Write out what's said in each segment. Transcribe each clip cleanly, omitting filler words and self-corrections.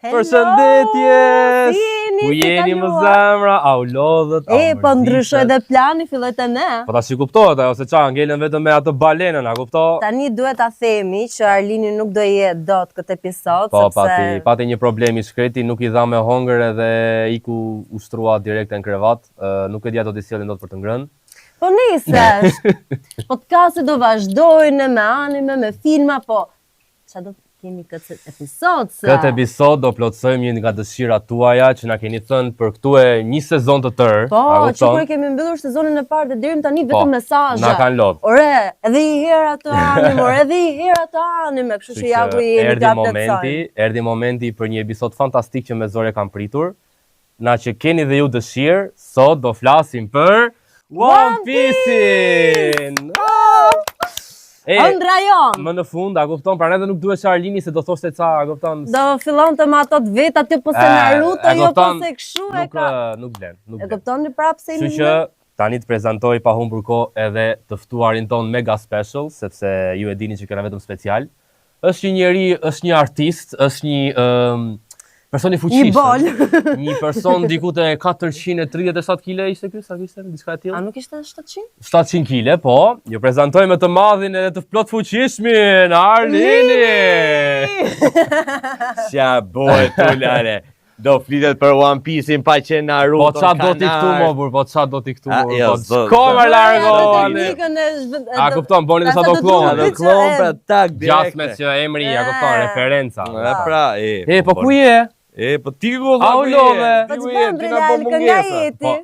Hello! Përshëndetje! Si jeni? Ku Si jeni më kaluat? zemra? A u lodhët? A u E, po ndryshoi mërzitët? dhe plani, filloi te ne. Po tash i kuptohet ajo se ça, ngelën vetëm me atë balenën, a kupto? Tani duhet ta themi që Arlini nuk do jetë dot këtë episod, Po, sepse pati, pati një problem i shkreti, nuk i dha me hongër edhe iku u shtrua direkt në krevat. Ë, nuk e di a do t'i sjellin dot për të ngrënë. Po nëse është. Podcasti do vazhdojnë me anime, me filma, po ça do kemi këtë episod se Këtë episod do plotësojmë një nga dëshirat tuaja që na keni thënë për këtu e një sezon të tërë. Po, a që kupton? kur e kemi mbyllur sezonin e parë dhe deri më tani Po, vetëm mesazhe. Na kanë lodh. Ore, edhe i herë atë anime, ore, edhe i herë atë anime, kështu që ja ku jemi erdhi ta momenti, plotësojmë. erdhi momenti për një episod fantastik që me zor e kam pritur. Na që keni dhe ju dëshirë, sot do flasim për One One Piece-in. E, Ëndra jon. më në fund, a kupton, pra edhe nuk duhet që Arlini se do thoshte ca, a kupton? Do fillonte me ato të vetat, jo po se E, Naruto, e jo po kupton, se kështu e Nuk ka. ë, nuk vlen, nuk E vlen. kuptoni prapë se Kështu jemi që tani të prezantoj pa humbur kohë edhe të ftuarin ton mega special, sepse ju e dini që kena vetëm special. Është një njeri, është një artist, është një ëm person i fuqishëm. Një bol. një person diku te 437 kg ishte ky, sa kishte, diçka e A tillë. nuk ishte 700? 700 kg, po. Ju prezantoj me të madhin edhe të plot fuqishmin, Arlini. Qa bohet tu lale. Do flitet për One Piece-in pa qenë Po Naruto. ça do ti këtu mo burr, po ça do ti këtu A, mo, jo, po zot, s'ko zot. më largo. Atë ale. teknikën e zhvend- A kupton, boni Ata sa do do klon. Do duhet klon që- pra tak direkt. Gjasme që emri, a kupton, E. referenca. E pra, e. E, po ku je? E, po ti ku A, u lodhe? Po të bën bre lal, kënga jeti. Po. Po.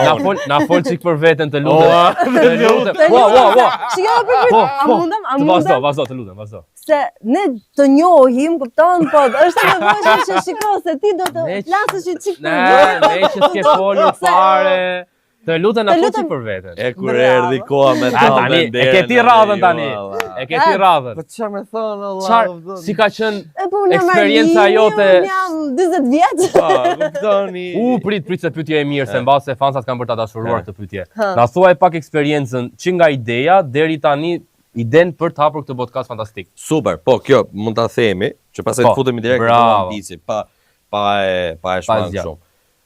Na fol, na fol çik për veten të lutem. Oa, Të lutem. Të Ua, ua, ua. Shiko për për, Po, a po. mundem, a Të vazhdo, mundem? vazhdo, të lutem, vazhdo. Se ne të njohim, kupton, po është e nevojshme që shiko se ti do të Ne që- flasësh një çik për Ne, veten. ne që s'ke folur Se- fare. Të lutem na Të fol lutem- çik për veten. E kur Bravo. erdhi koha me A të tani, e ke ti radhën tani. E ke ti radhën. Po çfarë më thon Allah. Çfarë, si ka qenë E po unë jam Eksperienca Arlini, jote- Unë jam 40 vjeç. Po, kuptoni. U prit, prit se pyetje e mirë, se mbase fansat kanë për ta dashuruar E. këtë pyetje. Ha. Na thuaj pak eksperiencën që nga ideja deri tani iden për të hapur këtë podcast fantastik. Super, po kjo mund ta themi, që pastaj Po, të futemi direkt në bravo. One Piece, pa pa e pa e shmang zgjat. shumë.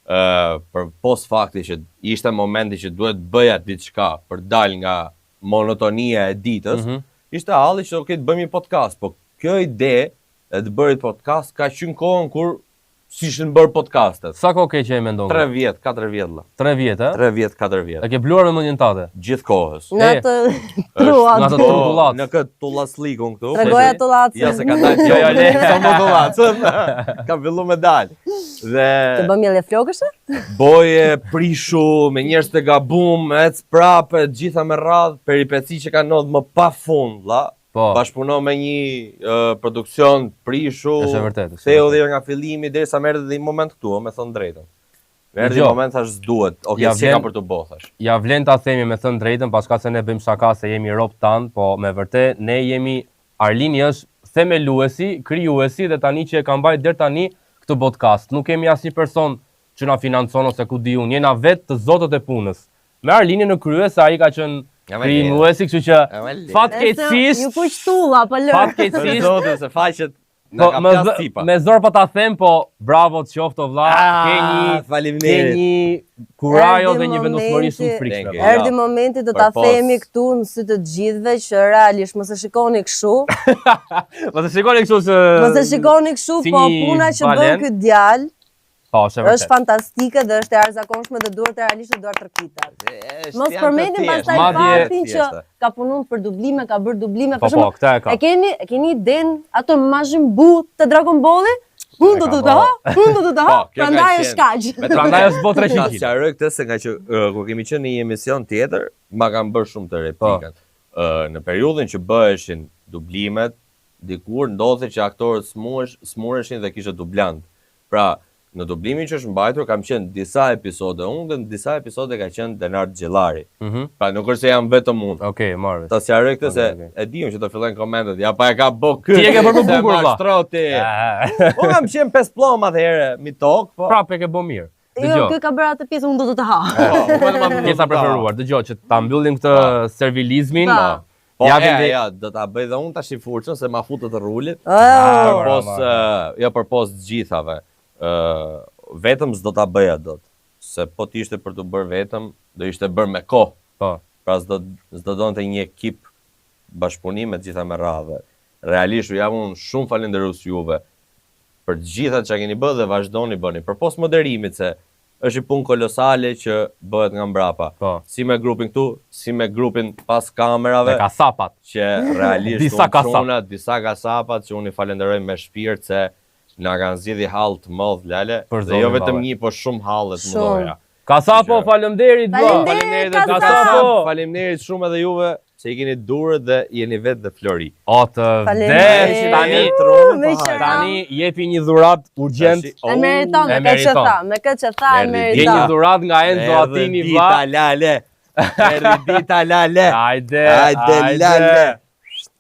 Ë, për pos fakti që ishte momenti që duhet bëja diçka për dal nga monotonia e ditës, Mhm. ishte halli që okay, të bëjmë një podcast, po kjo ide e të bërit podcast ka qenë kohën kur si ishin bërë podcastet. Sa kohë ke që e mendon? 3 vjet, 4 vjet la. 3 vjet, ë? 3 vjet, 4 vjet. E ke bluar me mendjen tate. Gjithë kohës. Në E, atë truat. në atë Po, turbullac. Në këtë tullaslikun këtu. Tregoja tullacën. Jo, se ka dalë. Jo, jo, le. Sa më tullacën. Ka fillu me dal. Dhe Të bëm mjellje flokëshe? boje prishu me njerëz të gabum, ec prapë, të gjitha me radhë, peripeci që kanë ndodhur më pafund, vlla. Po. Bashkëpuno me një uh, produksion prishu. Është e vërtetë, është e Ktheu vërtetë. dhe nga fillimi derisa më erdhi dhe një moment këtu, ë, me thënë drejtën. Më erdhi Dëgjo. një moment thash s'duhet. Okej, Ja si ka vlen- për të bë thash. Ja vlen ta themi me thënë drejtën, paska se ne bëjmë shaka se jemi rob tan, po me vërtet ne jemi Arlini është themeluesi, krijuesi dhe tani që e ka mbajt deri tani këtë podcast. Nuk kemi asnjë person që na financon ose ku di unë, jena vetë të zotët e punës. Me Arlinin në krye se ai ka qenë Ja, me krijuesi, kështu që Ja, me le. fatkeqësisht Ju kuq tulla, po lër. Për fatkeqësisht zotin se faqet na Po, ka më plas zë- tipa. me zor po ta them, po bravo të qoftë o vlla, Ah, ke një ke faleminderit. një kurajo Erdhi dhe një vendosmëri shumë të momenti- frikshme. Thank you. po. Erdhi momenti do ta Përpos. themi këtu në sy të gjithëve që realisht mos e shikoni kështu. Mos e shikoni kështu se Mos e shikoni kështu, si po një puna që bën balen. ky djalë Po, është e është vërtet. fantastike dhe është e jashtëzakonshme dhe duhet realisht të duart trkitet. Mos përmendim pastaj Madje- faktin që ka punuar për dublime, ka bërë dublime, Po, për shembull, po, këtë e ka. E keni e keni iden ato Majin Buu të Dragon Balli? Unë do E të ka të ha, unë do të të ha, Po, kjo ka prandaj qenë. është kaq. Me Prandaj është bo 300 Ta kg. sqaroj këtë se nga që ë, kur kemi qenë në një emision tjetër, ma kanë bërë shumë të replikën. Po. Ë, në periudhën që bëheshin dublimet, dikur ndodhte që aktorët smuresh, smureshin dhe kishte dublant. Pra, në dublimin që është mbajtur kam qenë disa episode unë dhe në disa episode ka qenë Denard Gjellari. Mhm. Pra nuk është se jam vetëm unë. Okej, marrë. vesh. Ta sqaroj këtë se Okej, okej. e di unë që do fillojnë komentet. Ja pa e ka bë ky. Ti e ke bërë më se bukur, ma vlla. shtro ti. Ah, Unë kam qenë pesë pllom atëherë, mi tok, po. Prapë e ke bë mirë. Jo, Dëgjoj. ky ka bërë atë pjesë, unë do të të ha. Po, unë vetëm atë Pjesa preferuar. Dëgjoj që ta mbyllim këtë servilizmin. Pa. Po. Po, Japim e, dhe- ja, do ta bëj dhe unë tash i furçën se ma futët rrulit. Oh, Përpos, Ama. ë, jo përpos të gjithave. Ë, vetëm s'do ta bëja dot, se po të ishte për të bërë vetëm, do ishte bërë me kohë. Po. Pra s'do s'do donte një ekip bashkëpunim me të gjitha me radhë. Realisht u jam unë shumë falënderues juve për të gjitha që keni bërë dhe vazhdoni bëni. Përpos moderimit se është një punë kolosale që bëhet nga mbrapa. Po. Si me grupin këtu, si me grupin pas kamerave Dhe kasapat. që realisht Disa unë kasap. çuna, disa kasapat që unë i falenderoj me shpirt se na kanë zgjidhë hall të madh lale. Për Dhe jo zotin, vetëm valla. një, po shumë halle të Shumë. mëdha. Kasapo, Që- faleminderit vlla. Faleminderit, edhe Kasap. Kasapo. Faleminderit shumë edhe juve se i keni durët dhe jeni vetë dhe Flori. O të Faleminderit. vdes tani. Trunin, Me po hajde. qëra. Tani jepi një dhuratë urgjent. Tashi- E meriton me E këtë që meriton. tha, me këtë që tha, e Erdhi Je një meriton. dhuratë nga Enzo Erdhi Atini dita vlla. lale. Erdhi dita lale. Hajde, Hajde lale.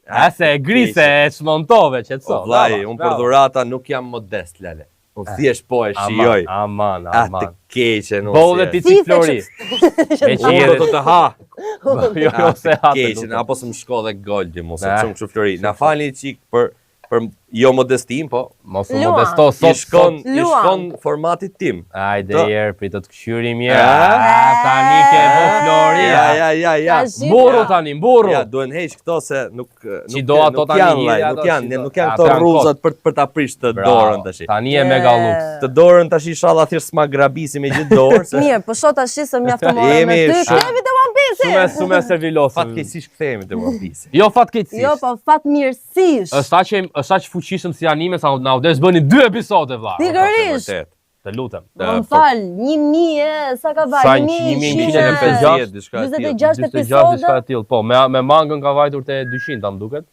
A se e grise, e çmontove, qetso. O vllai, unë për dhurata nuk jam modest lale. Unë thjesht po e shijoj. Aman, A të aman. keqe unë. Bo dhe ti Si çik the Flori. Me që Unë je do të të ha. Jo, jo, A, se të ha. të Keqen, lutem. apo se më shko dhe goldi mu, se Ne. çum kështu Flori. Na falni çik për për jo modestim, po Mos u Luan. modesto i sot. shkon sot. i Luan. shkon formatit tim. Hajde Do- jer, prit të të kqyrim jer. A? A, tani ke bo Flori. Ja, ja, ja, ja. Tash- Mburru tani, mburru. Ja, duhen heq këto se nuk nuk Qi do ato nuk tani, janë hidhe laj, ato, nuk janë, qi do. nuk janë Ato këto janë rruzat për për ta prish të Bravo. dorën tash. Tani e mega luks. Të dorën tash inshallah thjesht s'ma grabisi me gjithë dorë se Mirë, po shoh tash se mjaft të morëm me Jemi ty. shumë- Kthehemi te One Piece. Shumë shumë servilos. fatkeqësisht kthehemi te One Piece. Jo fatkeqësisht. Jo, po fatmirësisht. Është aq është aq fuqishëm si anime sa na u desh bëni dy episode vlla. Pikërisht. Vërtet. Të lutem. Po më fal, 1000 e sa ka Sa vajt? 1156, diçka e tillë. 46 46 episode. diçka e tillë. Po, me me mangën ka vajtur te 200, ta më duket.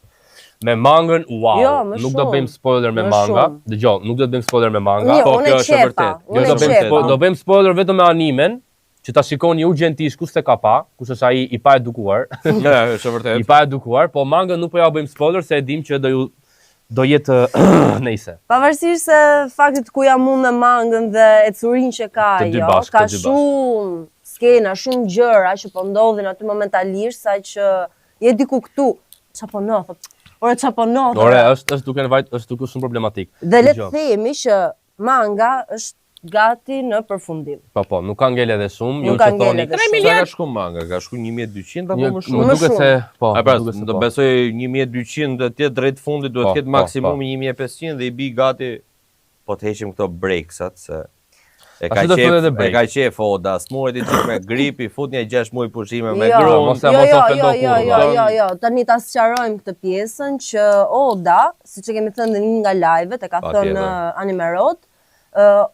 Me mangën, wow. Jo, më nuk do shumë. bëjmë spoiler me Më manga. shumë. Dëgjoj, nuk do të bëjmë spoiler me manga. Mirë, Po, unë kjo e është e qepa, vërtetë. unë Jo, e do bëjmë qepa. spo, do bëjmë spoiler vetëm me animen, që ta shikoni urgjentisht kush se ka pa, kush është ai i pa edukuar, Ja, është e i vërtetë. pa edukuar, po mangën nuk po ja bëjmë spoiler se e dim që do ju do jetë nejse. Pavarësisht se faktit ku jam unë me mangën dhe ecurinë që ka Të dy ajo, bashkë, ka të dy bashkë. shumë skena, shumë gjëra që po ndodhin aty momentalisht, sa që je diku këtu. Qa po ndodh? Ore qa po ndodh? Ore, është është duke vajt, është duke shumë problematik. Dhe le të Dëgjoj. themi që manga është gati në përfundim. Po po, nuk ka ngel edhe shumë, ju Nuk ka që thoni ngel edhe shumë. Sa ka shku manga? Ka shku 1200 apo Një, më më shumë? Më duket shumë. se po, A pra, më duket se do po. besoj 1200 dhe tjetë drejt fundit duhet Po, të ketë po, maksimumi 1500 dhe i bi gati po të heqim këto breaksat se e ka Ashtu do qef, thotë edhe e break. ka qef Oda, smuhet i çik me grip, i fut një 6 muaj pushime me Jo, grun. Mos e- jo, mos jo, ofendo jo, jo, kurrë, jo, valla. jo, jo, tani ta sqarojmë këtë pjesën që Oda, siç e kemi thënë në një nga live-et, e ka Patjetër. thënë Animerot, ë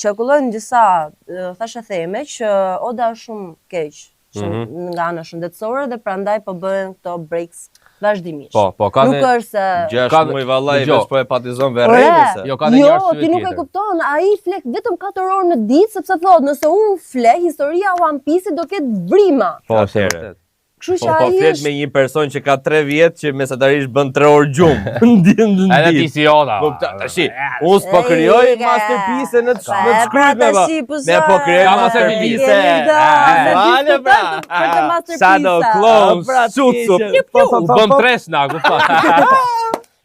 qarkullojnë disa ë, thashë theme që Oda është shumë keq, shumë Mhm. nga ana shëndetësore dhe prandaj po bëhen këto breaks vazhdimisht. Po, po, ka Nuk dhe është se 6 Ka- muaj vallai Dëgjoj. veç po e patizon Ore, verreni se. Jo, ka dhe një jo, arsye ti nuk e tjetër. kupton, ai flek vetëm 4 orë në ditë sepse thotë, nëse unë fle, historia e One Piece-it do ketë vrima. Po, është e Atëherë. vërtet. Kështu Po që po ai flet është me një person që ka 3 vjet që mesatarisht bën 3 orë gjumë. Në në Edhe ti ditë. si Oda. Po ta- tashi, unë s'po krijoj Ej, masterpiece në të Pa, në të pra, shkruajme ba. tashi, po Ne po krijojmë Ka mos e masterpiece. Kemi da, E, se vale, pra. diskutojmë për të masterpiece. Shadow Clone, A, pra, Sutsu, keqe. piu, Po, piu, po, u po, bëm po. tresh na, kupton.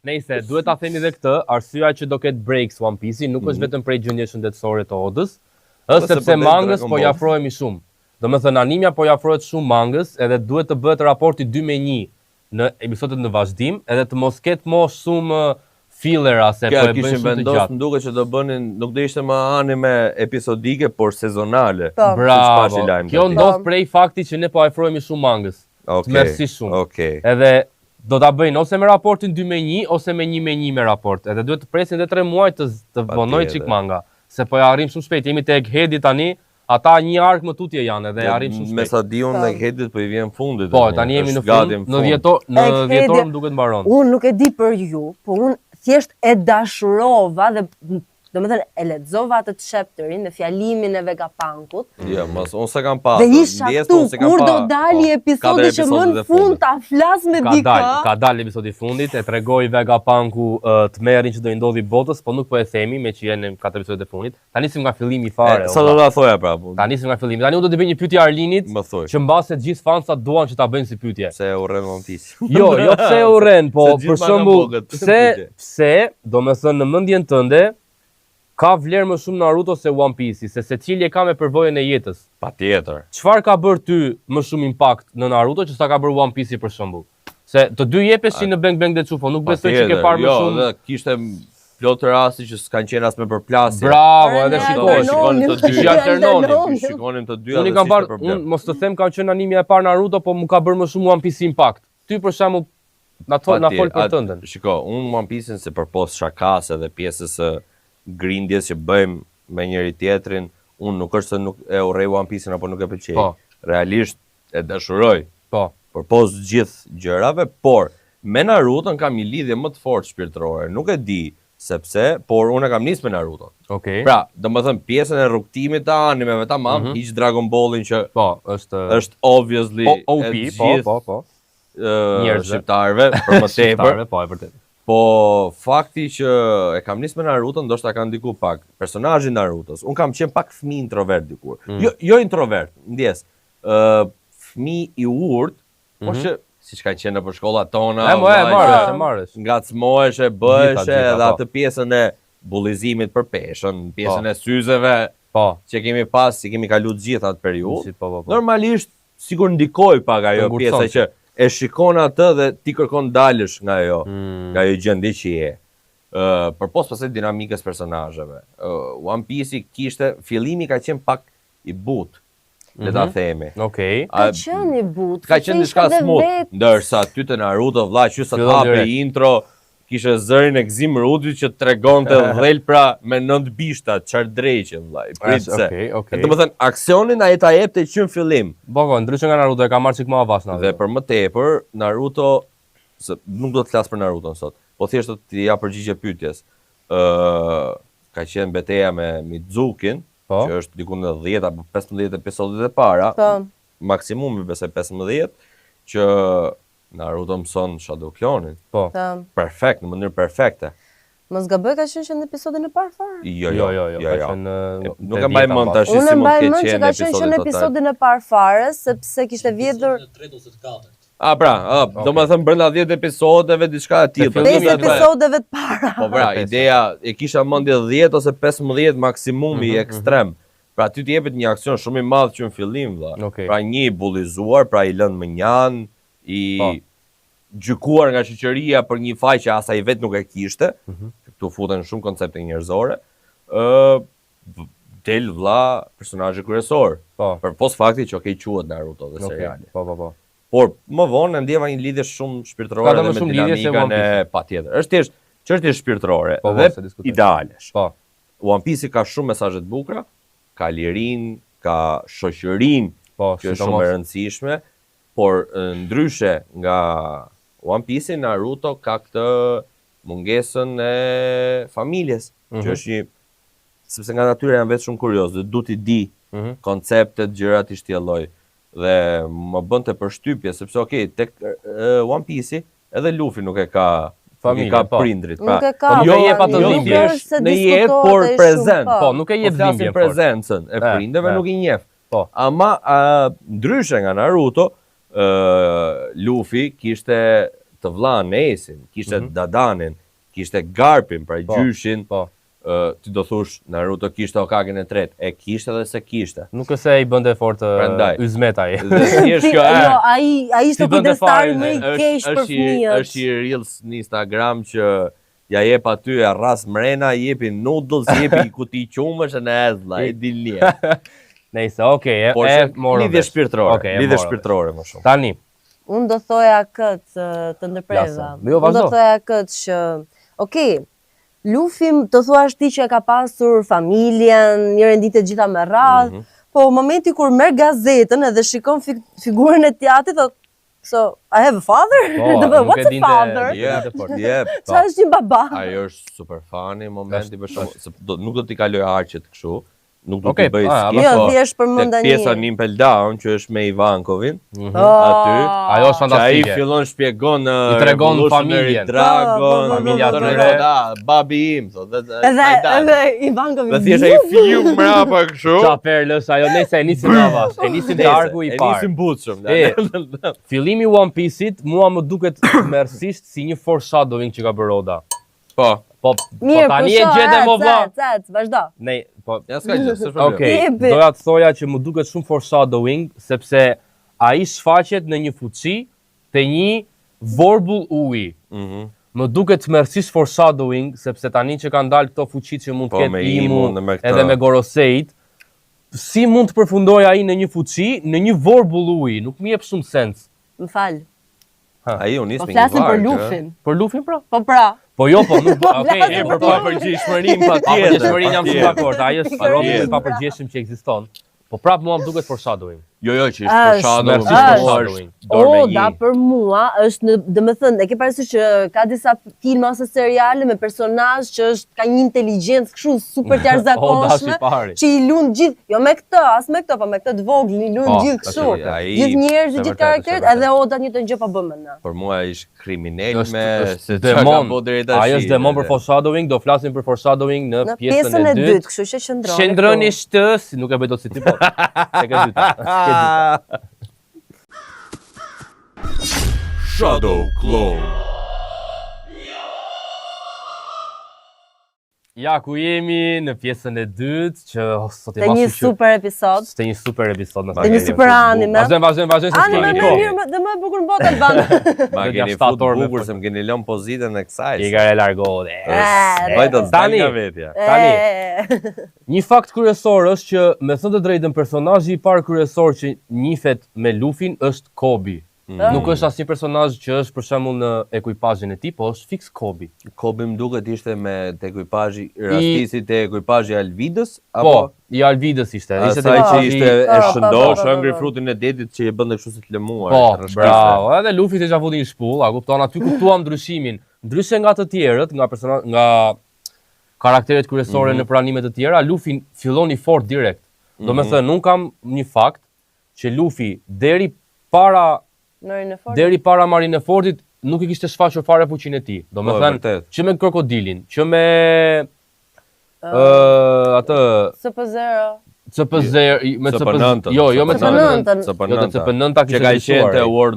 Nëse duhet ta themi edhe këtë, arsyeja që do ketë breaks One Piece-i nuk është vetëm prej gjendjes shëndetësore të Odës, Mhm. Po, është se sepse po del mangës Dragon po i Ball. afrohemi shumë. Do me thënë, animja po i afrohet shumë mangës, edhe duhet të bëhet raporti 2 me 1 në episodet në vazhdim, edhe të mos ketë mo shumë fillera se Kjo po e bëjnë kishin shumë të vendos, gjatë. më duket që do bënin, nuk do ishte më anime episodike, por sezonale. Po. Siç Bravo. pashi lajm Kjo tani. ndodh Po. prej faktit që ne po afrohemi shumë mangës. Okej. Tmerrësisht shumë. Okej. Edhe do ta bëjnë ose me raportin 2 me 1 ose me 1 me 1 me raport. Edhe duhet të presin edhe 3 muaj të të vonoj Patjetër. çik manga, se po ja arrim shumë shpejt. Jemi tek Eggheadi tani, ata një ark më tutje janë edhe ja arrim shumë Me shpejt. sa di unë Po. Eggheadit po i vjen fundit. Po, tani jemi në është gati fund, në dhjetor, në Eggheadi- dhjetor më duket mbaron. Unë nuk e di për ju, po unë thjesht e dashurova dhe m- Do me thënë, e lexova atë chapterin me fjalimin e Vegapunkut. Jo, mos, unë s'e kam pa. Dhe isha po, këtu, kur do dali po, episodi që më në fund ta flas me Ka dikë. dal, ka dal episodi i fundit, e tregoi Vegapunku uh, tmerrin që do i ndodhi botës, po nuk po e themi me që janë në katër episodet e fundit. Ta nisim nga fillimi fare. Sa do ta thoja pra? po, Ta nisim nga fillimi. Tani unë do t'i bëj një pyetje Arlinit, Më thuaj. që mbase të gjithë fansat duan që ta bëjnë si pyetje. Se e urren One Piece. Jo, jo pse e urren, po Se gjithë për ma kanë shembull, bo këtë pse pyetje. pse, do me thënë në mendjen tënde ka vlerë më shumë Naruto se One Piece, se secili e ka me përvojën e jetës. Patjetër. Çfarë ka bërë ty më shumë impakt në Naruto që sa ka bërë One Piece për shembull? Se të dy jepeshin në Bang Bang dhe Çufo, nuk besoj që ke Patjetër, parë më jo, shumë. Dhe kishte plot rasti që s'kan qenë as me përplasje. Bravo, Ore, edhe ne shikosh. shikonin të dy. Shi alternonin. Shikonin të dy Unë i edhe kam s'ishte parë, problem. unë mos të them kam qenë animja e parë Naruto, po më ka bërë më shumë One Piece impact. Ty për shembull na thon na fol për Patjetër, tëndën. Shiko, unë One Piece-in se përpos shakas edhe pjesës së grindjes që bëjmë me njëri tjetrin, unë nuk është se nuk e urrej One Piece-in apo nuk e pëlqej. Po. Realisht e dashuroj Po. përpos gjithë gjërave, por me Naruton kam një lidhje më të fortë shpirtërore. Nuk e di sepse, por unë e kam nisë me Naruton. Okej. Pra, do më thënë, pjesën e rrugtimit të animeve tamam, mm Mhm. -hmm. hiq Dragon Ballin që Po, është është obviously Po, OP, e po, gjithë, po, po. ë, Njerëzve. shqiptarëve, për më tepër. Shqiptarëve, po, e vërtet. Po fakti që e kam nisë me Naruto ndoshta ka ndiku pak personazhi i Narutos. Un kam qenë pak fëmijë introvert dikur. Mm. Jo jo introvert, ndjes. Ë fëmijë i urt, mm -hmm. po që siç kanë qenë nëpër shkollat tona, Mhm. E, mo, e vllai, marrësh, që e marrësh. ngacmohesh, e bëhesh Gjitha, gjitha, edhe po. atë pjesën e bullizimit për peshën, pjesën Po. e syzeve Po. që kemi pas, i kemi kalu të gjithë atë periudhë. Si, po, po, po. Normalisht sigur ndikoi pak ajo Të ngurtson. pjesa që e shikon atë dhe ti kërkon dalësh nga ajo, Mm. nga ajo gjendje që je. Ë përpos pastaj dinamikës personazheve. Ë One Piece-i kishte fillimi ka qenë pak i butë, le ta Mhm. themi. Okej. Ka A- qenë i butë. Ka sepse qenë ishte diçka edhe smooth, vet- ndërsa ty te Naruto vlla që sa të Fillon hape direkt. intro kishe zërin e Gzim Rudit që tregonte dhelpra me nënt bishta, çfarë dreqe vlla, i prit se. Okej, okej. Do të thënë aksionin ai ta jepte që në fillim. Po, po, ndryshe nga Naruto e ka marrë çik më avash Naruto. Dhe për më tepër, Naruto, se nuk do të flas për Naruton sot, po thjesht do t'i jap përgjigje pyetjes. Ë ka qenë beteja me Mizukin, Po. që është diku në 10 apo 15 episodet e para, Po. maksimumi besoj 15, që Naruto mëson Shadow Clone-in. Po. Po. Perfekt, në mënyrë perfekte. Mos gaboj ka qenë që në episodin e parë fare. Jo, Jo, jo, jo, ka qenë E, në Nuk e mbaj mend tash Unë si e mund mbaj të ketë mend që qenë ka qenë që në episodi total. episodin e parë fare, sepse kishte vjedhur Në tretë ose të katërt. A pra, a, do më thënë brenda 10 episodeve diçka e tillë. Te fillimi pesë i parë. episodeve të para. Po pra, Pesë. ideja e kisha mendje 10 ose 15 maksimumi Mhm, ekstrem. Pra ty të jepet një aksion shumë i madh që në fillim vlla. Okej. Pra një i bullizuar, pra i lënë më njanë, i Po. gjykuar nga shoqëria për një faj që as ai vetë nuk e kishte. Mhm. Këtu futen shumë koncepte njerëzore. Ë v- del vlla personazhi kryesor. Po. Përpos faktit që okay quhet Naruto dhe Okej. seriali. Po, po, po. Por më vonë e ndjeva një lidhje shumë Ka shpirtërore dhe dhe më me shumë lidhje se dinamikën One e patjetër. Është thjesht çështje shpirtërore Po, po, dhe se diskutoj. idealesh. Po. One Piece ka shumë mesazhe të bukura, ka lirinë, ka shoqërinë, Po, që është shumë e sidomos. rëndësishme, por e, ndryshe nga One Piece Naruto ka këtë mungesën e familjes, Mhm. që është një sepse nga natyra jam vetë shumë kurioz dhe du t'i di Mhm. konceptet, gjërat i shtjelloj dhe më bënte përshtypje sepse okay, tek e, One Piece edhe Luffy nuk e ka nuk i Familjen, ka po. prindrit, Nuk e ka. Po, jo nuk e jep atë jo dhimbje. thjesht Nuk është se në jetë, diskutohet por ai shumë, prezent. po. Po, nuk e jep Po flasim dhimbjen fort. prezencën e E, prindeve e. nuk i njeh. Po. Ama a, ndryshe nga Naruto, ë Luffy kishte të vllanë Acein, kishte Dadanin, kishte Garpin, pra Mhm. Po, gjyshin. Po. Ë, ti do thosh Naruto kishte Hokagen e tretë, e kishte dhe se kishte. Nuk është se i bënte fort ë, Prandaj. Yzmet ai. Dhe thjesht kjo e Jo, ai ai ishte Si bënte kujdestari fare, më i është keq për është i fëmijët. është i reels në Instagram që ja jep aty e rras mrena, i jepi noodles, i jepi i kuti qumësh e në ezlla, i dilje. Nëse, okej, e, Por e që morëm. lidhje vesh. shpirtërore, Okej, e lidhje morëm vesh. shpirtërore më shumë. Tani, Unë do thoja këtë, të ndërpreva. Lasa. Jo, Unë do vazhdo. thoja këtë që, okej, Luffy të thuash ti që e ka pasur familjen, një renditë gjitha me radhë, Mhm. po momenti kur merr gazetën edhe shikon fig figurën e tjatit, thot, So, I have a father? Po, Do të nuk what's e a dinte- father? Jep, Jep, fort. jep. Qa është një baba? Ajo është super funny momenti për shembull, se do, nuk do t'i kaloj arqet kështu, nuk do Okej, t'i bëj a, skip. Jo, po, thjesht përmenda tek pjesa një. në Impel Down që është me Ivankovin, Mhm. Oh. aty, Ajo është që ai fantastike. fillon shpjegon uh, I tregon Revolutionary familjen. Dragon, Po, po, po, Familja thotë, atyre. thotë, "Ah, babi im, thotë, dhe- Edhe ai dal. edhe Ivankovi. Dhe thjesht ai fiu mbrapa kështu. Qa perlës, ajo nëse e nisim avash, e nisim te arku i E parë. nisim butshëm. E, fillimi i One Piece-it mua më duket tmerrësisht si një foreshadowing që ka bërë Oda. Po, Po, po Mirë, tani e pusho, gjete ec, mo vlla. ec, ec, vazhdo. Ne, po ja s'ka gjë, s'është problem. Okej, Jepi. doja të thoja që më duket shumë foreshadowing sepse ai shfaqet në një fuqi të një vorbull uji. Mhm. Më duket tmerrësisht foreshadowing sepse tani që kanë dalë këto fuqi që mund të Po, ketë me Imu Imun dhe me këtë. edhe me Goroseit, si mund të përfundojë ai në një fuqi, në një vorbull uji? Nuk më jep shumë sens. Më fal. Ai u nis Po me një flasim për varg, ë. Lufin. Për Lufin pra? Po pra. Po jo, po nuk Po okej, flasim E për për papërgjegjshmërinë patjetër. Papërgjegjshmërinë jam shumë patjetër. dakord, ai është robi më i Patjetër. papërgjegjshëm që ekziston. Po prap mua më duket foreshadowing. Jo, jo, që ishte Është, foreshadowing, është. është Foreshadowing. dorë me Oda një. për mua është në, dhe më thënë, e ke parasysh që ka disa filma ose seriale me personazh që është ka një inteligjencë kështu super të Oda është jashtëzakonshme i pari. që i lun gjithë, jo me këtë, as me këtë, po me këtë të vogël, i lun Po, gjithë është kështu. e vërtetë. Ai- Gjithë njerëzit, është e gjithë vërtetë, karakteret, është e edhe Oda të njëjtën gjë po bën me ne. Për mua ai është kriminal Është, me është se çka ka demon. bërë deri tash. Ai është demon për foreshadowing, do flasim për foreshadowing në, Në pjesën e dytë, kështu që qëndroni. Qëndroni këtu. shtës, nuk e bëj dot si ti po. Tek e dyta. Tek e dyta. Shadow Clone. Ja ku jemi në pjesën e dytë që oh, sot i Te një masu që super episod, te një super episod në te një keni super fut anime. Vazhdojmë, vazhdojmë, vazhdojmë se Anime s'kemi më kohë. mirë më- dhe më e bukur në botë Alban. Ma Do keni t'ja fut shtatë orë me bukur fol. se më keni lënë pozitën e kësaj. I ka e largohet. e. E, Bëj do të Tani. dal nga vetja. Tani. E. Një fakt kryesor është që me thënë të drejtën personazhi i parë kryesor që njihet me Lufin është Kobe. Mm. Nuk është asnjë personazh që është për shembull në ekuipazhin e tij, po është fiks Kobe. Kobe më duket ishte me te ekuipazhi rastisi te ekuipazhi Alvidës Po, apo i Alvidës ishte. Ishte te Asaj që ekuipazhi- ishte e Po, po, po, shëndosh, po, po, hëngri po. frutin e detit që e bënte kështu si të lëmuar. Po, të rrëshkiste. bravo. Edhe Luffy të futi një shpull, a kupton? Aty kuptuam ndryshimin. Ndryshe nga të tjerët, nga persona nga karakteret kryesore Mhm. në pranime të tjera, Luffy fillon i fort direkt. Do Mhm. me thënë, unë kam një fakt që Luffy deri para Marineford. deri para Marinefordit nuk i kishte shfaqur fare fuqinë e tij. Do me Po, e thënë, vërtet. që me krokodilin, që me ë atë CP0. CP0 me CP CP9-ën, jo, jo me CP9-ën. CP9-ën. Jo, te CP9-ta Që kishte ka qenë ndryshuar, te ai. War-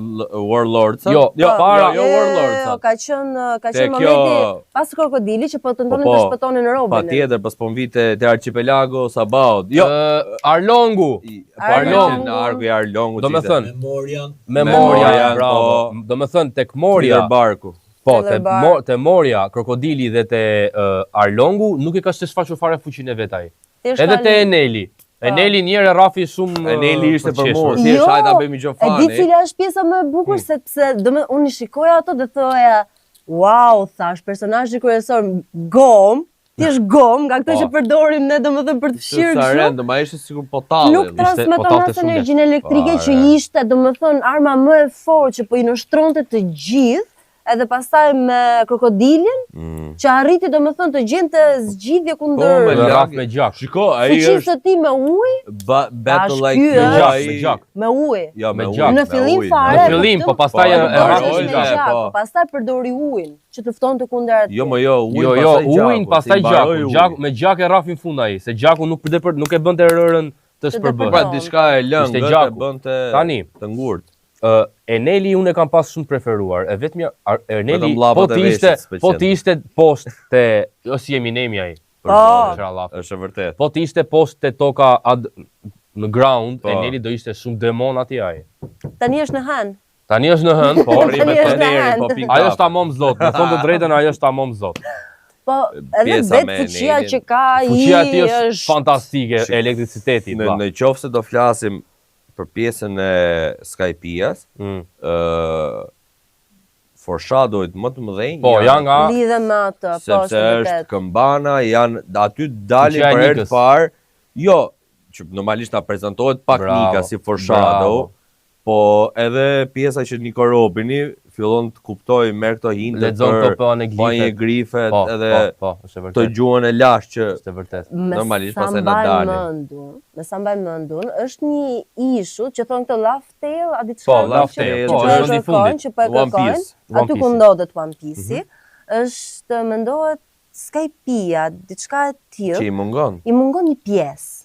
Warlords. Jo, jo, para- jo, jo Warlords. Jo, ka qenë ka Te qenë kjo- momenti pas krokodilit që po tentonin Po, po. të shpëtonin Robinin. Patjetër, pas po vite te Archipelago Sabaut. Jo, Ë, Arlongu. i- po Arlongu. Arlongu, arku i Arlongut. Do me ishte. thënë, Memorian. Memoria, Memorian, bravo. po. Do me thënë, tek Moria, Peter Barku. po, te, Thriller Bark. mo, te Moria, krokodili dhe te uh, Arlongu nuk e ka shtë shfaqur fare fuqinë e vet ai. Thjesht Edhe ka te lë- Eneli. Eneli një herë e rrafi shumë ë, Eneli ishte për qeshur. mua, thjesht Jo, hajde ta bëjmë një gjë E di fani. cila është pjesa më e bukur sepse do me unë i shikoja ato dhe thoja Wow, thash, personazhi kryesor Gom, thjesht Gom, nga këto Po. që përdorim ne domethënë për të fshirë Sa kështu. random, ai ishte sikur potalli. Nuk transmeton potalte as shumë energjinë elektrike që Fare. ishte, domethënë arma më e fortë që po i nënshtronte të gjithë, edhe pastaj me krokodilin Mm. që arriti domethënë të gjente zgjidhje Po, me kundër Dhe lagë. rraf me gjak. Shiko, ai fuqisë është së tij me ujë, ba- battle Tash like ky you, është- Me gjak, ai- me gjak. me ujë. Jo, me Me ujë. gjak. Në me fillim ujë, fare. Në fillim, po pastaj Po, e e rrafi me me mbaroi, gjak. gjak, po. po pastaj përdori ujin që të ftonte kundër atij. Jo, mo jo, ujin Jo, jo, pastaj gjaku, ujin pastaj si mbaroi gjaku. uji. Gjaku me gjak e rrafin fund ai, se gjaku nuk përde nuk e bënte rërën të Të shpërbëhet. Pra diçka e Ishte lëngët e gjaku. bënte Tani. të ngurtë. Ë, Eneli unë e kam pas shumë preferuar. E vetmja Ar- Eneli Vetëm llapat po e të ishte veshit s'pëlqen. po të ishte poshtë te jo si Eminemi ai. Po. Për Allah. Është e vërtet. Po të ishte poshtë te toka ad, në ground, Po. Eneli do ishte shumë demon aty ai. Tani është në hën. Tani është në hën, po. Rri me Tani është në tonerin, hën. po pin Ajo kafe. është tamam zot, me thonë të drejtën ajo është tamam zot. Po, edhe Pjesa vetë me fuqia Enelin. që ka ai Fuqia e tij është është fantastike, Shik- elektriciteti, Në vlla. në qoftë se do flasim për pjesën e Skypias, Mm. ë foreshadowit më të mëdhenj Po, janë nga lidhen me atë, po, sepse është është vërtet. këmbana, janë aty dalin Fuqia e për herë të Nikës. parë. Jo, që normalisht na prezantohet pak Bravo, Nika si foreshadow, bravo. Po edhe pjesa që Nico Robini fillon të kuptoj merr këto hinte Lexon për këto po aneglifet. Po grifet Po, edhe po, po, është e të vërtetë. gjuhën e lashtë që Është e vërtetë. Me Normalisht sa pastaj na mbaj dalin. mendun, me sa mbaj mendun, është një ishull që thonë këtë Laugh Tale, a diçka Po, kështu Laugh që- Tale, që po, po e është vendi i kërkojnë, fundit. që po e One kërkojnë, Piece, One aty ku Piece-i. ndodhet One Piece-i, është mendohet Skypia, diçka e që tillë, i mungon. i mungon një pjesë.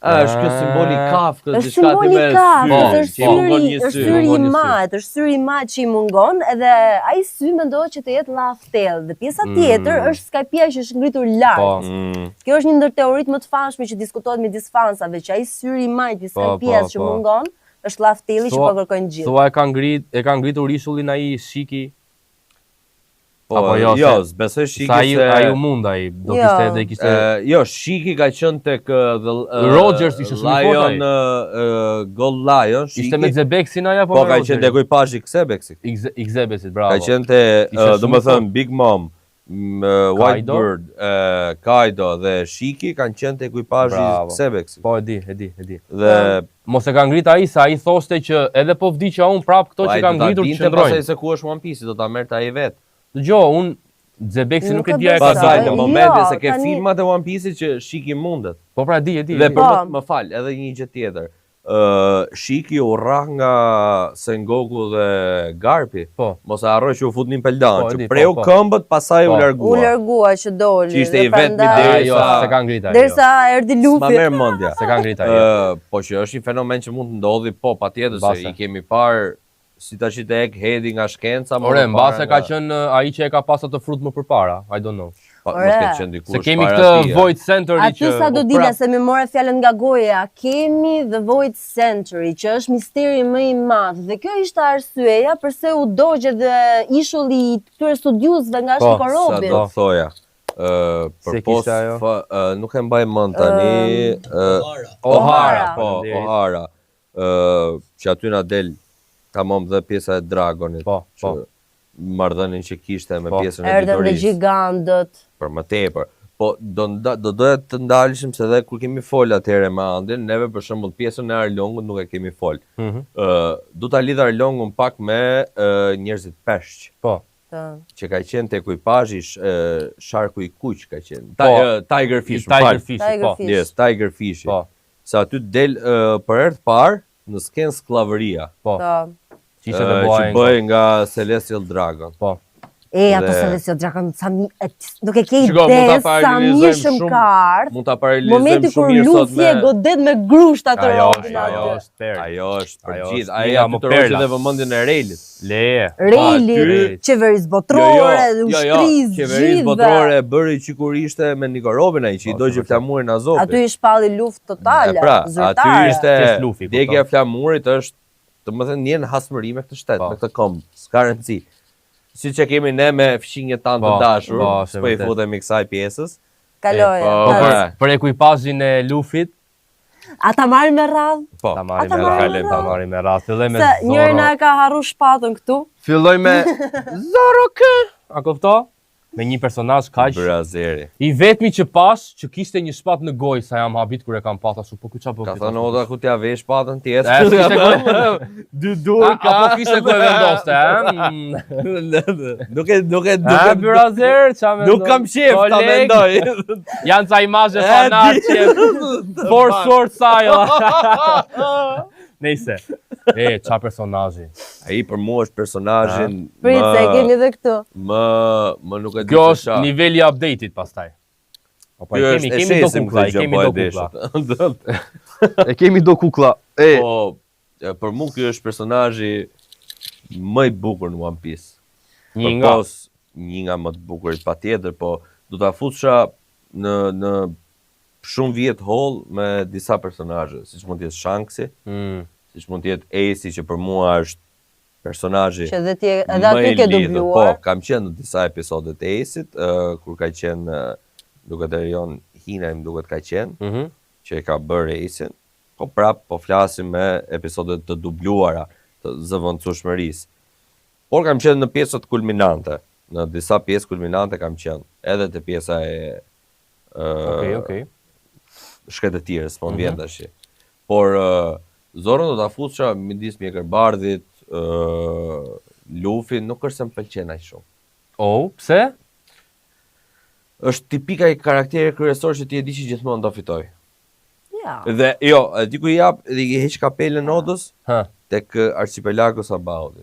A, është kjo simboli i kafkës, Është diçka simboli ti i me kafkës, sy, është që i mungon syri, një është sy. syri i mungon një sy. mat, është syri i mat që i mungon, edhe ai sy mendohet që të jetë Laugh Tale dhe pjesa tjetër është Skypia që është ngritur lart. Po. Mm. Kjo është një ndër teoritë më të famshme që diskutohet midis fansave, që ai syri i majt i Po, Skypias po, që po. mungon, është Laugh Tale që po kërkojnë gjithë. Thua e ka ngrit, e ka ngritur ishullin ai Shiki, Po, Apo jo, jo, se- s'besoj Shiki sa ai se ai u mund ai, do Jo. kishte do i kishte E, jo, Shiki ka qenë tek ë, the ë, Rogers ishte shumë i fortë ai. Lion ë, ë, Gold Lion, Shiki. ishte me Zebeksin ai apo Po me ka Rogerin? qenë tek ekuipazhi Xebexit. I Xebesit, bravo. Ka qenë te, Ishte ë, shumë do i më thënë, fortë. Big Mom, m, ë, White Kaido. Bird, ë, Kaido dhe Shiki kanë qenë te ekuipazhi Bravo. Xebexit. Po e di, e di, e di. Dhe Mos e ka ngrit ai se ai thoshte që edhe po vdiqa unë prap këto po, që ai kanë do ta ngritur dinte qëndrojnë. Pastaj se ku është One Piece, do ta merrte ai vet. Dëgjoj, unë Zebeksin nuk Nuk e e di a e ka besoj. Pastaj dalë. në momentin Jo, se ke tani- filmat e One Piece-it që Shiki mundet. Po pra e di, e di. Dhe e di. për Po. më, më fal, edhe një gjë tjetër. Ë Shiki u rrah nga Sengoku dhe Garpi. Po. Mos e harroj që u fut në Impel Down, Po, e që di, preu po, po. këmbët, pastaj u Po. largua. U largua që doli. Që ishte dhe i vetmi prandaj- deri Ai jo, sa- se ka ngrit ai. jo. Derisa erdhi S'ma Luffy. merr mendja. Se ka ngrit ai. Ë, po që është një fenomen që mund të ndodhi, po patjetër se Mbase. i kemi parë si tash i tek Hedi nga shkenca, më Ore, përpara mbase ka nga- qenë uh, ai që e ka pas atë frut më përpara, I don't know. Pa, mos Ore. ketë qenë dikush Se kemi para këtë tij, Void Century Aty që sa do po dila prap. se mi more fjalën nga goja, kemi The Void Century, që është misteri më i madh. Dhe kjo ishte arsyeja përse u dogj edhe ishulli i këtyre studiuesve nga Po, Shiko Sa Robin. do thoja. Ë Se përpos kishte ajo? fa, ë, nuk e mbaj mend tani, ë Ohara, Ohara, po, faleminderit. Ohara. Ë që aty na del tamam dhe pjesa e Dragonit. Po, po. që marrëdhënien që kishte me Po. pjesën e Erdhën dhe ditorisë gjigandët. për më tepër. Po do nda, do doja të ndaleshim se edhe kur kemi fol atëherë me Andin, neve për shembull pjesën e Arlongut nuk e kemi fol. Mhm. Ë do ta lidh Arlongun pak me ë, njerëzit peshq Po. Të. që ka qenë te ekuipazhi sh, ë, sharku i kuq ka qenë. Ta, Po. ë, Tiger Fish, më Tiger fal. Fish, Tiger po. Fish. Yes, Tiger Fish. Po. Se aty del ë, për herë të parë në skenë skllavëria. Po. Të. Që ishte dhe ë, Boa që Enko. bëhej nga Celestial Dragon. Po. E, ato Dhe- Celestial Dragon, sa mi, e, nuk e ke Shiko, mund ide ta sa paralelizojmë mirë shumë shumë- ka ardhur. Mund ta paralelizojmë Momenti shumë kur mirë sot Luffy e me godet me grusht atë Ajo robin është, ajo aty. është perl. Ajo është për Ajo gjithë. është Ai një nga aty më të rroqi perla. dhe vëmendjen e Reilit. Leje. Rejli, aty- qeverisë botërore, ushtrisë, qeverisë gjithëve. botërore e bëri që kur ishte me Nico Robin ai që i Po, dogji është vërtet. flamurin Azopit. Aty i shpalli luftë totale, E pra, zyrtare. aty ishte Thjesht Luffy, djegja e kupton. flamurit është, domethënë jenë hasmëri me këtë shtet, Po. me këtë komb, s'ka rëndësi. Siç e kemi ne me fqinjët tanë të Po, dashur, po, është e s'po i vërtet. futemi kësaj pjesës. Kaloje. Po, Po për, E. për ekuipazhin e Lufit, Ata marrin me radhë, Po, ta marrim Ata me marrin radhë, me ta radhë. marrim me radhë. Filloj me se njëri Zoro. na e ka harru shpatën këtu. Filloj me Zoro K. A kupto? Me një personazh kaq Brazeri. i vetmi që pas që kishte një shpat në gojë sa jam habit kur e kam pas ashtu, po ky çfarë bën? Ka ky, thënë tash? Oda ku t'ja vesh patën tjetër. E, s'kishte ku- Dy duar A, apo kishte ku e vendoste, ë? Mm. Nuk e nuk e A, nuk e Brazer, ça mendon? nuk kam qef ta Koleg, mendoj. Janë ca imazhe E, fan art di. që For short style. Nejse. E, qa personazhi. Ai për mua është personazhin Prit se e kemi edhe këtu. më më nuk e di Kjo se është qa. niveli i update-it pastaj. Po po, e Ky kemi, është- e kemi do shesim kukla, këtë e gjë, kemi po e do kukla. deshët. E kemi do kukla. E, Po e, për mua ky është personazhi më i bukur në One Piece. një nga. Përpos një nga më të bukurit patjetër, po do ta futsha në në shumë vjet holl me disa personazhe, siç mund të jetë Shanksi, Mm. siç mund të jetë Ace që për mua është personazhi Që edhe ti edhe më aty i ke lidhur. dubluar. Po, kam qenë në disa episode të Ace-it, ë, kur ka qenë ë, duket Erion Hina, më duket ka qenë, Mhm. që e ka bërë Ace-in, po prap po flasim me episode të dubluara të zëvendësueshmërisë. Por kam qenë në pjesët kulminante, në disa pjesë kulminante kam qenë, edhe te pjesa e ë Okej, okej. shkretëtirës, po më vjen tash. Por ë, Zorron do ta fusja midis Mjekërbardhit, ë Luffy nuk është se më pëlqen aq shumë. Oh, pse? Është tipik ai karakteri kryesor që ti e di që gjithmonë do fitoj. Ja. Dhe jo, e di ku i jap, dhe i heq kapelën Odës Ha. tek Archipelago Sabaudi.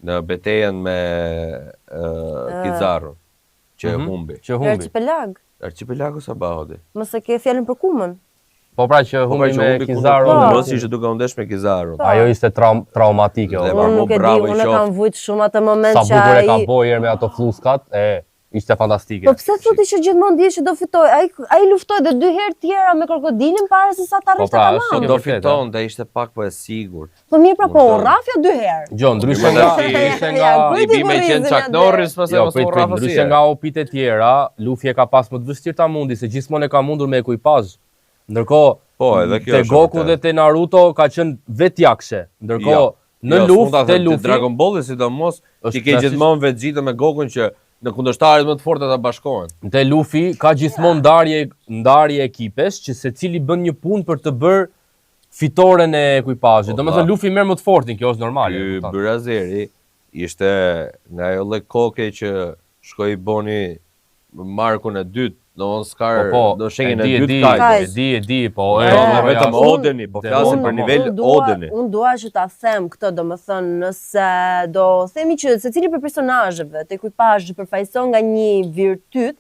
Në betejën me uh, Kizarun, që e Mhm. humbi. Që humbi. Archipelag. Archipelago Sabaudi. Mos e ke fjalën për kumën. Po pra që Po pra humbi që me humbi kundër Kizaru. Kumës, ishte duke u ndesh me Kizarun. Po. Ajo ishte traum traumatike. Dhe o. pa, Unë mu nuk e di, bravo i unë e qoftë. kam vujt shumë atë moment Sa që bukur e ka ai bërë me ato fluskat, e ishte fantastike. Po pse thotë që gjithmonë dihet që do fitoj? Ai ai luftoi edhe dy herë tjera me krokodilin para se sa ta Po rrifte pra, tamam. është Po e do vërtetë, fitonte, ishte pak po e sigurt. Po mirë pra, po u Mundon. rrafja dy herë. Jo, ndryshe Po, nga tash i- ndryshe nga Ja, I kujt i bi me qenë kurrizin Chuck atë? Norris, pastaj Jo, mos prit, u prit, rrafë ndryshe nga opit e tjera, Luffy e ka pas më të vështirë ta mundi, se gjithmonë e ka mundur me ekuipazh. Ndërkohë, Po, edhe kjo te është e Goku vërtetë. dhe te Naruto ka qenë vetjakshe. Ndërkohë, Jo. në Jo, s'mund ta luftë te them, te Luffy Dragon Balli sidomos, Është ti ke klasikisht- gjithmonë Vegeta me Gokun që në kundërshtarët më të fortë ata bashkohen. Te Luffy ka gjithmonë ndarje ndarje ekipesh që secili bën një punë për të bërë fitoren e ekuipazhit. Po, Domethënë vlla. Luffy merr më të fortin, kjo është normale. Ky kupton. Byrazeri ishte nga ajo lloj koke që shkoi boni Markun e dytë, domthon Po s'ka po, do shengin e e di, e dytë di, kajtë. Kajt. e di, e di, po e, Jo, po, vetëm ja, Odeni, po Demon, flasim për po. nivel Unë dua, Odeni. unë dua që ta them këtë, domethënë, nëse do themi që secili për personazheve të ekuipazhit përfaqëson nga një virtyt,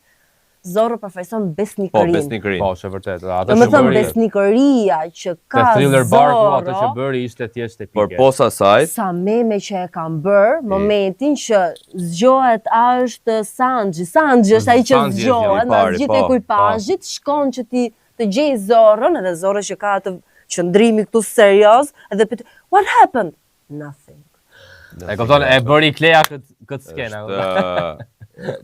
Zorro përfaqëson Po, besnikërinë. besnikërinë. Po, është e vërtetë. Atë Do që me thënë bëri besnikëria që te ka Thriller Barku, atë që Zorro, bëri ishte thjesht epike. Por pos asaj, sa meme që e kanë bërë, momentin që zgjohet a është Sanji, Sanji është ai që Sanji është zgjohet i nga pari, gjithë po, ekuipazhit, shkon që ti të gjej Zorron, edhe Zorro që ka atë qëndrimi këtu serioz, edhe pyet, what happened? Nothing. E kupton, e bëri Klea këtë këtë skenë. Është ë,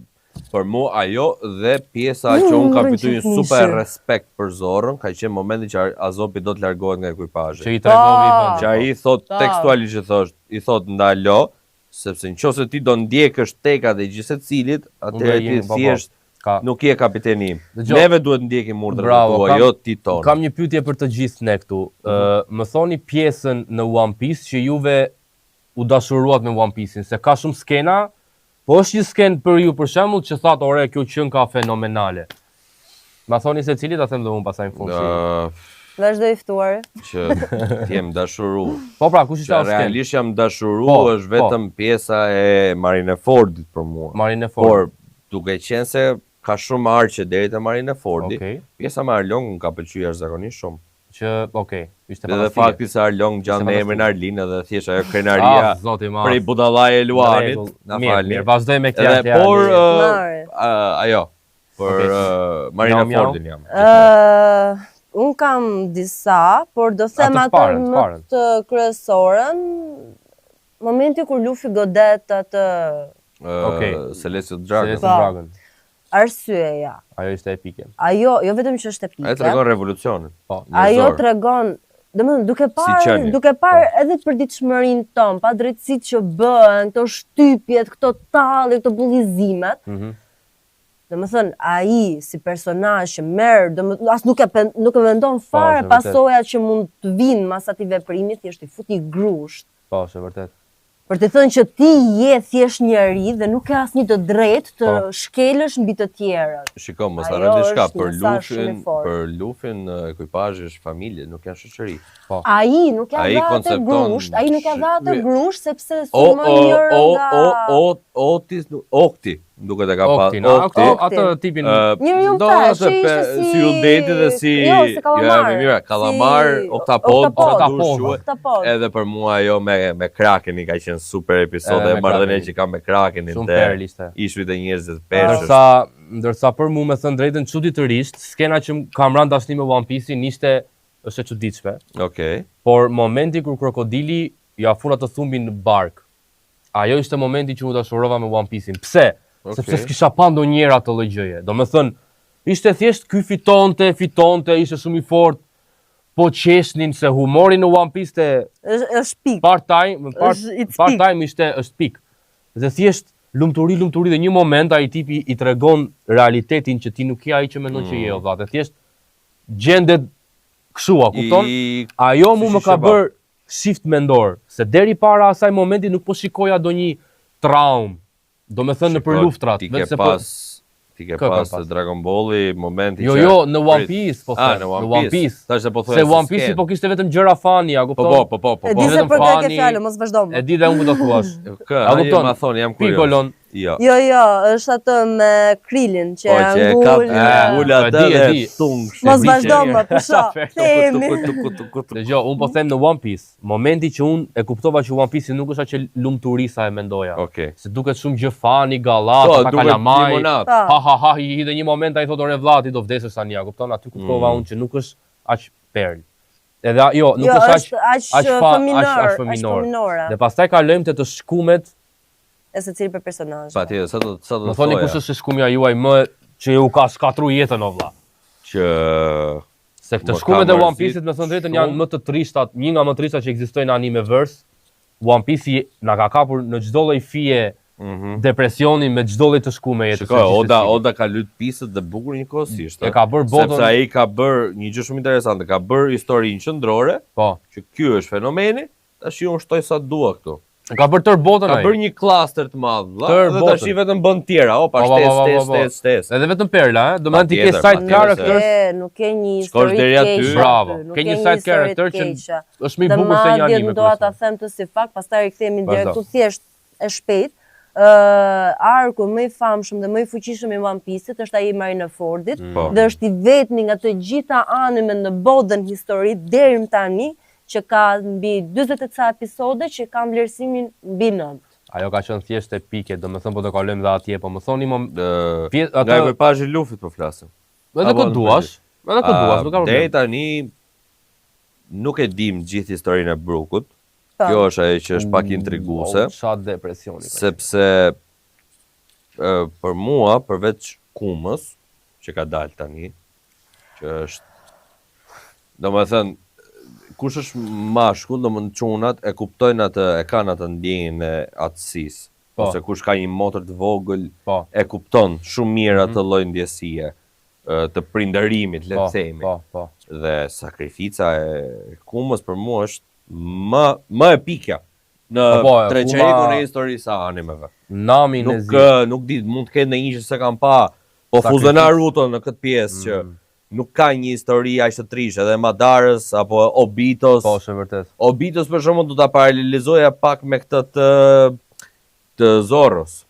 për mu ajo dhe pjesa që unë kam Mm, fitu një rëndësishme. super respekt për Zorrën, ka qenë momenti që Azopi do të largohet nga ekuipazhi. Që i tregovi Po. vend. Që ai thot Po. tekstualisht që thosh, i thot ndalo, sepse nëse ti do ndjekësh tekat e gjithsecilit, atëherë ti jemi, po, po. thjesht Ka. nuk je kapiteni im. Dëgjo. Neve duhet ndjekim urdhrat e Bravo, tua, kam- jo ti tonë. Kam një pyetje për të gjithë ne këtu. Ë, më thoni pjesën në One Piece që juve u dashuruat me One Piece-in, se ka shumë skena, po është një skenë për ju për shembull që thatë ore kjo qen ka fenomenale. Ma thoni se cili ta them dhe unë pastaj në fund. si. Ë, Vazhdoj i ftuar. që t'jem dashuru. Po pra, kush ishte Që ajo skenë? realisht jam dashuru Po, është po. vetëm pjesa e Marinefordit për mua. Marineford. Por duke qenë se ka shumë arqe deri te Marinefordi, Okej. pjesa me Arlong më ka pëlqyer jashtëzakonisht shumë. Që, okej, ishte Dhe dhe fantastike. fakti se Arlong gjanë me Ishte emrin fantastike. Arlin edhe thjesht ajo krenaria Ah, zoti ma. prej budallaj e Luanit, Rregull. na Mirë, falni. mirë, vazhdoj me Klea. Edhe Klea, por liri. ë, Mare. ë, ajo, për Okej. ë, Marinefordin jam. Ë, unë kam disa, por do them Atë të atë parën, të më parën. të kryesoren, momenti kur Luffy godet atë Ë, Okej. Celestial Dragon. Celestial Po. Dragon. arsyeja. Ajo ishte epike. Ajo, jo vetëm që është epike. Ajo tregon revolucionin. Po. Ajo njerëzor. tregon, domethënë duke parë, qenie, duke parë po. edhe të përditshmërinë tonë, padrejtësitë që bëhen, këto shtypjet, këto tallje, këto bullizimet. Mhm. Domethënë ai si personazh që merr, domethënë as nuk e pen, nuk e mendon fare Po, është e vërtet. pasojat që mund të vinë mas atij veprimi, thjesht i fut një grusht. Po, është e vërtet. Për të thënë që ti je thjesht njeri dhe nuk ke asnjë të drejtë të Po. shkelësh mbi të tjerët. Shiko, mos Ajo harrojmë diçka, është për një mesazh shumë i Lufin, fortë. për Lufin ë, ekuipazhi është familje, nuk janë shoqëri. Ai nuk ja Ai dha atë koncepton grusht, ai nuk ja dha atë sh- grusht sepse O sulmoi o njërën o nga o o Otis, nuk- Okti, më duket e ka pa. Okti, no, Okti. ato atë tipin ë, Njeriu do pesh, atë që ishte pe- si si Udeti dhe si Jo, si kallamar. Jo, më mirë, kallamar, si oktapod, oktapod, çfarë dush Oktapod. quhet. Oktapod. Edhe për mua ajo me me Krakenin ka qenë super episode Edhe e me marrëdhënia Krakenin. që ka me Krakenin Shumë te perl ishte. Ishujt e njerëzve të peshës. Ndërsa ndërsa për mua me thënë drejtën çuditërisht, skena që më kam rënë dashni me One Piece-in ishte është e çuditshme, Okej. por momenti kur krokodili ja fut atë thumbin në bark. Ajo ishte momenti që u dashurova me One Piece-in. Pse? Okej. Sepse s'kisha pa ndonjëherë atë lloj gjëje. Domethënë, ishte thjesht ky fitonte, fitonte, ishte shumë i fortë. Po qeshnin se humori në One Piece te Është është pik. part time, part, Është- it's part peak. time ishte është pik. Dhe thjesht lumturi, lumturi dhe një moment ai tipi i tregon realitetin që ti nuk je ai që mendon që je o vlla. Dhe thjesht gjendet Kështu, a kupton? I- Ajo mu si më ka shebab. bërë shift mendor, se deri para asaj momenti nuk po shikoja ndonjë traumë, do me thënë në për Shiko, luftrat, Ti vetëm ke se po pas ti ke Kë kam pas pas? te Dragon Balli momenti Jo, që jo, në One Prit. Piece po Ah, them, në në One One Piece. Piece. Tash se po thoja Se One Piece skenë. po kishte vetëm gjëra funny, a Po kupton? po po po po. E di po. se vetëm për kë ke fani- fjalën, mos vazhdo më. E di dhe unë ku do thuash. Kë, A ai kupton? ma thon, jam kurioz. Pikolon. Jo. Jo, jo, është atë me Krilin që Po e që e kap ngul. e, ngul e atë di, e dhe di. tung. Mos E di vazhdo që- më, pusho. Themi. Dëgjoj, unë po them në One Piece, momenti që unë e kuptova që One Piece nuk është aq e lumturi sa e mendoja. Okej. Se duket shumë gjë funny, gallat, Po, ata duket kalamaj. limonat. Po. Ha ha ha, i dhe një moment ai thotë ore vlla, ti do vdesësh tani, a kupton? Aty kuptova Mm. unë që nuk është aq perl. Edhe a- jo, nuk Jo, është aq është aq aq fa- fëminor, aq- aq aq fëminor. fëminore. Dhe pastaj kalojmë te të shkumet. E secili për personazh. Patjetër, sa do sa do Më thoni thoja kush është shkumja juaj më që ju ka shkatru jetën o vlla. që Se këtë Më ka shkumet e One mërzit Piece-it, me thënë drejtën, shumë. janë më të trishtat, një nga më të trishtat që ekzistojnë në animeverse. One Piece-i na ka kapur në çdo lloj fije Mhm. depresioni me çdo lloj të shkume jetës. Shikoj, Oda Oda ka lyt pisët dhe bukur njëkohësisht. E ë. ka bërë botën- Sepse ai ka bërë një gjë shumë interesante, ka bërë historinë qendrore, Po. që ky është fenomeni, tash unë shtoj sa dua këtu. E ka bërë tërë botën Ka ai. bërë një klaster të madh, vlla, Tërë dhe botën. tash i vetëm bën tjera, opa, Po, po, shtesë, po, po, shtesë, po. shtesë, shtesë. Edhe vetëm perla, ë? Do të thënë ti ke Patjetër, side patjetër, characters, Ke, nuk ke një Shkosh histori deri të aty. keqe. Bravo. aty, Nuk Ke një side histori të character që keqe. është më i Dhe bukur se një madje anime. dua ta kryesor. them të si fakt, pastaj rikthehemi Vazhdo. direkt tu thjesht e shpejt. Ë arku më i famshëm dhe më i fuqishëm i One Piece-it është ai i Marinefordit Po. dhe është i vetmi nga të gjitha animet në botën histori deri më tani që ka mbi 40 e ca episode që kanë vlerësimin mbi 9. Ajo ka qenë thjesht epike, do të thënë po do kalojmë dhe atje, po më thoni mom Ë, Pje- Nga atë ekuipazhi i Lufit po flasim. edhe Apo ku në duash, edhe ku duash, nuk ka problem. Deri tani nuk e dim gjithë historinë e Brukut. Po. Kjo është ajo që është pak intriguese. Oh, Qa depresioni. ka qenë. sepse ë, për mua, përveç kumës, që ka dalë tani, që është, do më thënë, kush është mashkull, do më thënë çunat e kuptojnë atë, e kanë atë ndjenjën e atësisë, Po. ose kush ka një motër të vogël, Po. e kupton shumë mirë atë lloj ndjesie ë, të prindërimit, le Po, të themi. Po, po. Dhe sakrifica e kumës për mua është më më epikja në Po, po, e treçerikun Kuma- e historisë së animeve. Namin e Nuk zi. ë, nuk di, mund të ketë ndonjë që s'e kam pa, po fuz dhe Sakrificë. Naruto në këtë pjesë që Mm. nuk ka një histori aq të trishtë, edhe Madarës apo Obitos. Po, është e vërtet. Obitos për shembull do ta paralelizoja pak me këtë të të Zorros.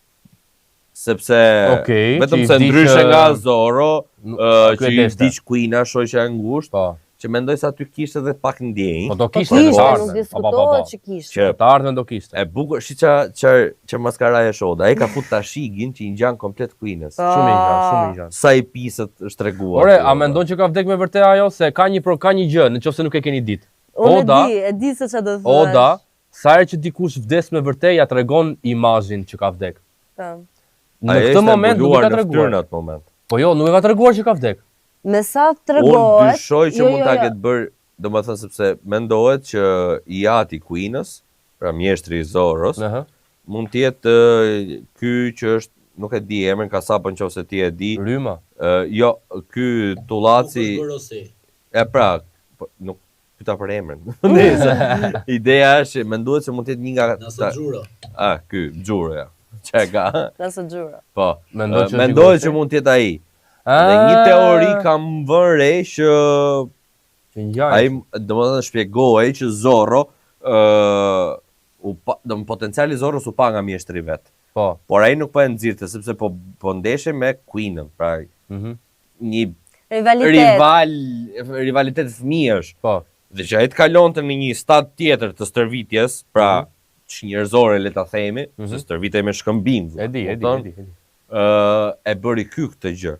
Sepse Okej, vetëm që i se vdiq, ndryshe ë, nga Zorro, nuk- ë, ky që e i deshte. vdiq Queen-a, shoqja e ngushtë, Po. që mendoj se aty kishte edhe pak ndjenjë. Po do Po kishte në kishte, të nuk ardhmen. Po, po, po, po. diskutohet që kishte. Që Në të ardhmen do kishte. e bukur, shi qa qa që maskaraja është Oda, ai ka fut tashigin që i ngjan komplet Queen-ës. Po. Shumë i ngjan, shumë i ngjan. Sa i pisët është treguar. Ore, a mendon që ka vdek me vërtet ajo se ka një pro ka një gjë, në qoftë se nuk e keni ditë. Unë Oda, e di, e di se çfarë do të Oda, sa herë që dikush vdes me vërtet, ja tregon imazhin që ka vdek. Po. Në këtë moment nuk e ka në fytyrë treguar. në atë moment. Po jo, nuk e ka treguar që ka vdek. Me sa tregohet, Unë dyshoj që jo, mund jo, ta jo. ketë bërë, domethënë sepse mendohet që i ati Queen-ës, pra mjeshtri i Zorros, Ëh. mund të jetë ë, ky që është, nuk e di emrin, ka sa po nëse ti e di, Ryma. ë, jo, ky Tullaci, Nuk është bërë ose. e pra, po, nuk pyeta për emrin. Nëse ideja është që mendohet se mund të jetë një nga Nasa ta- Xhuro. Ah, ky Xhuro ja. Që e ka. Nasa Xhuro. Po. Mendoj ë, që është mendohet i që mund të jetë ai. Dhe një teori kam vënë re që që ngjaj. ai domethënë shpjegohej që Zorro ë u pa, do potenciali i Zorros u pa nga mjeshtri vet. Po. Por ai nuk po e nxirrte sepse po po ndeshej me Queen-ën, pra Mhm. një Rivalitet. rival rivalitet fëmijësh. Po. Dhe që ai të kalonte në një stad tjetër të stërvitjes, pra Mhm. çnjerëzore le ta themi, se stërvitej me shkëmbim. E di, e di, kupton? e di, e di. Ë, e bëri ky këtë gjë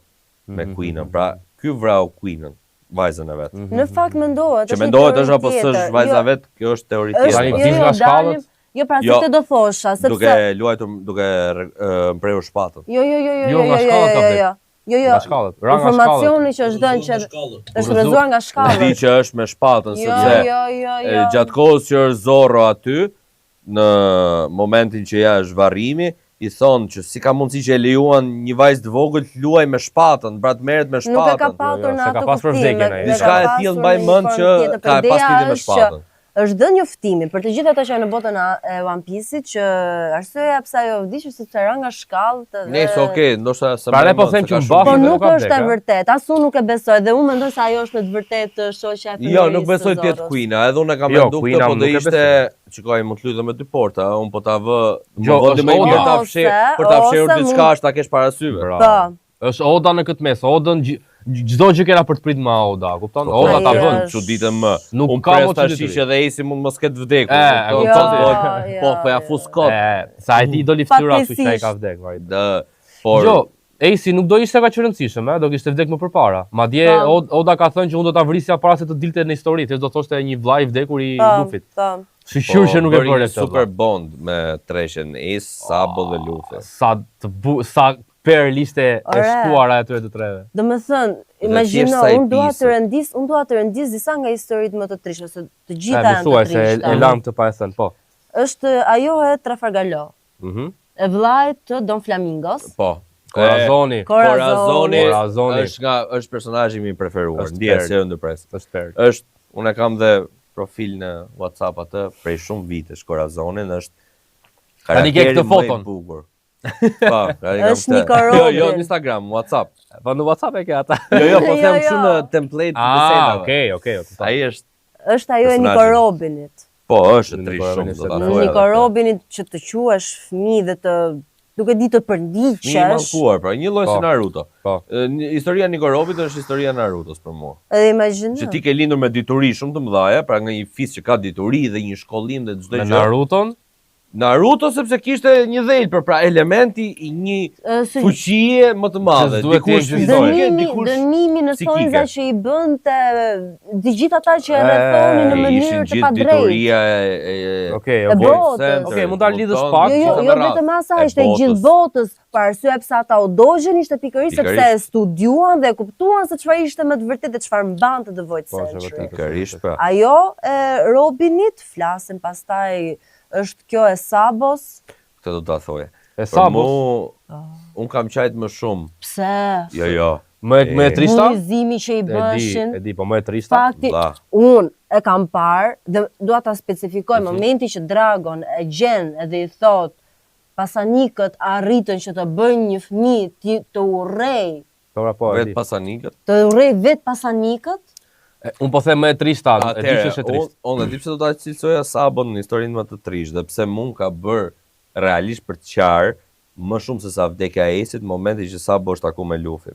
me Mhm, Queen-ën, pra ky vrau Queen-ën, vajzën e vet. Mhm. Në fakt mendohet, Që është një mendohet teori është apo s'është tjetër. vajza Jo, vet, kjo është teori Është, tjetër. Tani jo, vdiq jo, nga shkallët? dalim- Jo, pra Jo. se këtë do thosha, sepse Duke luajtur, duke ë, mprehur shpatën. Jo, jo, jo, jo, Jo, jo, nga jo, shkallët ka jo, vdek. jo. Jo, jo. Nga shkallët, ra nga shkallët. Informacioni që është dhënë që Nga shkallët. është rrëzuar nga Di shkallët. që është me shpatën, Jo, sepse jo, jo, e, jo. gjatë kohës që është Zorro aty, në momentin që ja është varrimi, I thonë që si ka mundësi që e lejuan një vajzë të vogël të luaj me shpatën, pra të merret me shpatën. Nuk e ka patur jo, në s'e ka atë pas për kuptim. vdekjen e- ai. e Diçka ka e pasur tillë mbaj në një mend formë që tjetër, ka po e pas ideja lidhje me është që shpatën. Është dhënë njoftimi për të gjithë ata që janë në botën e One Piece-it që arsyeja pse ajo vdiq është sepse ra nga shkallët dhe Nëse okay, ndoshta s'e Pra, mbaj ne po mend, them se ka që shumë mbafit Po vite. nuk nuk ka është e vdek, a? vërtetë, as unë nuk e besoj dhe unë mendoj se ajo është në të vërtetë shoqja e Jo, fëmijërisë nuk besoj së të jetë Zoros. Queen-a, edhe unë e kam Jo, menduar këtë, Queen-a po do nuk e ishte, besoj. shikoj, mund të luaj dhe me dy porta, ë, unë po ta vë, më Jo, vëndi është më mirë Oda. ta fsheh, për ta Ose- fshehur ose diçka mund- është ta kesh para syve. Bravo. Po. Është Oda në këtë mes, Odën gj- çdo gjë kena për të prit ma Oda, kupton? Po, Oda ta Ai bën. është- Çuditem më. Nuk Unë ka pres më tash çuditëri. që edhe Ace mund mos ketë vdekur. E, e kupton? kupton Po, ti. Jo, po, po ja jo. fus kot. E, sa ai ti doli fytyra kështu që ai ka Fatkeqësisht. vdek, vaj. Dë, por Jo, Ace nuk do ishte kaq i rëndësishëm, ë, do kishte vdek më përpara. Madje Po. Od- Oda ka thënë që unë do ta vrisja para se të dilte në histori, thjesht do thoshte një vllai i vdekur i Po, Lufit. po. Shyqyr që nuk e bëri bëre një këtë. Super vlla. bond me treshen Ace, Sabo dhe Luffy. Sa të bu, sa perl ishte e Ore. shkuara e atyre të treve. Do më thënë, Dhe imagjino, thjesht sa i unë dua të pisët. rendis, unë dua të rendis disa nga historitë më të trishta, se të E, gjitha mi janë të thuaj se e, trishta. e lam këtë pa e thënë, po. Është ajo e Trafalgar Law, Mhm. e vllait të Don Flamingos. Po. Corazoni. Corazoni Corazoni. është nga është personazhi im i preferuar. Është Ndje perl. se e ndërpres. Është perl. Është unë e kam dhe profil në WhatsApp atë prej shumë vitesh Corazonin është Tani ke karakteri këtë më i foton. bukur. Po, tani kam Është këtë. Nico Jo, jo, Robin. në Instagram, WhatsApp. Po në WhatsApp e ke ata. Jo, jo, po Jo, them jo. kështu në template të Ah, bisedave. okay, okay, e kuptoj. Ai është, Është ajo e Nico Personazhi. Robinit. po, është Nico trish Robin shumë, ishte do ta në- thoja. Nico edhe këtë. Robinit që të quash fëmijë dhe të duke di të Një i përndiqesh. mallkuar, pra, një lloj Po. si Naruto. Po. E, një- Historia e Nico Robit është historia e Narutos për mua. Edhe imagjino. Që ti ke lindur me dituri shumë të mëdha, pra nga një fis që ka dituri dhe një shkollim dhe çdo Me gjë. Naruton, Naruto sepse kishte një dhelpër, pra elementi i një Ë, se- fuqie më të madhe. Që s'duhet të Dikush ekzistojë. fizike, Dënimi, dikush dënimi në psikike. thonjza që i bënte të gjithë ata që e rrethonin në E, mënyrë ishin të gjithë padrejtë. dituria e e e Okej, E okej. botës. Center, Okej, mund ta lidhësh kupton, pak. Jo, jo, gjitha jo me radhë. vetëm asa, E ishte gjithë botës. Për arsye pse ata u dogjën ishte pikërisht sepse Pikërisht. e studiuan dhe e kuptuan se çfarë ishte me të vërtetë dhe çfarë mbante The Void Po, është e Century. vërtetë. Pikërisht pra. Ajo e Robinit flasin pastaj është kjo e Sabos. Këtë do ta thoje. E Për Sabos? mu, un kam qajt më shumë. Pse? Jo, jo. Më e më e trishta? Bullizimi që i E di, bëshin. e di, po më e trishta. Fakti, Vlla. unë e kam parë dhe dua ta specifikoj Mhm. momenti që Dragon e gjen edhe i thot pasanikët arritën që të bëjnë një fëmijë ti të urrej, Po pra, po, e Vet di. pasanikët. të urrej vet pasanikët, E, Unë po them më e trishta, e di që është e unë trishtë. unë e di pse do ta cilësoja Sabon në historinë më të trishtë dhe pse mund ka bër realisht për të qarë më shumë se sa vdekja e Aceit, momenti që Sabo është taku me Luffy.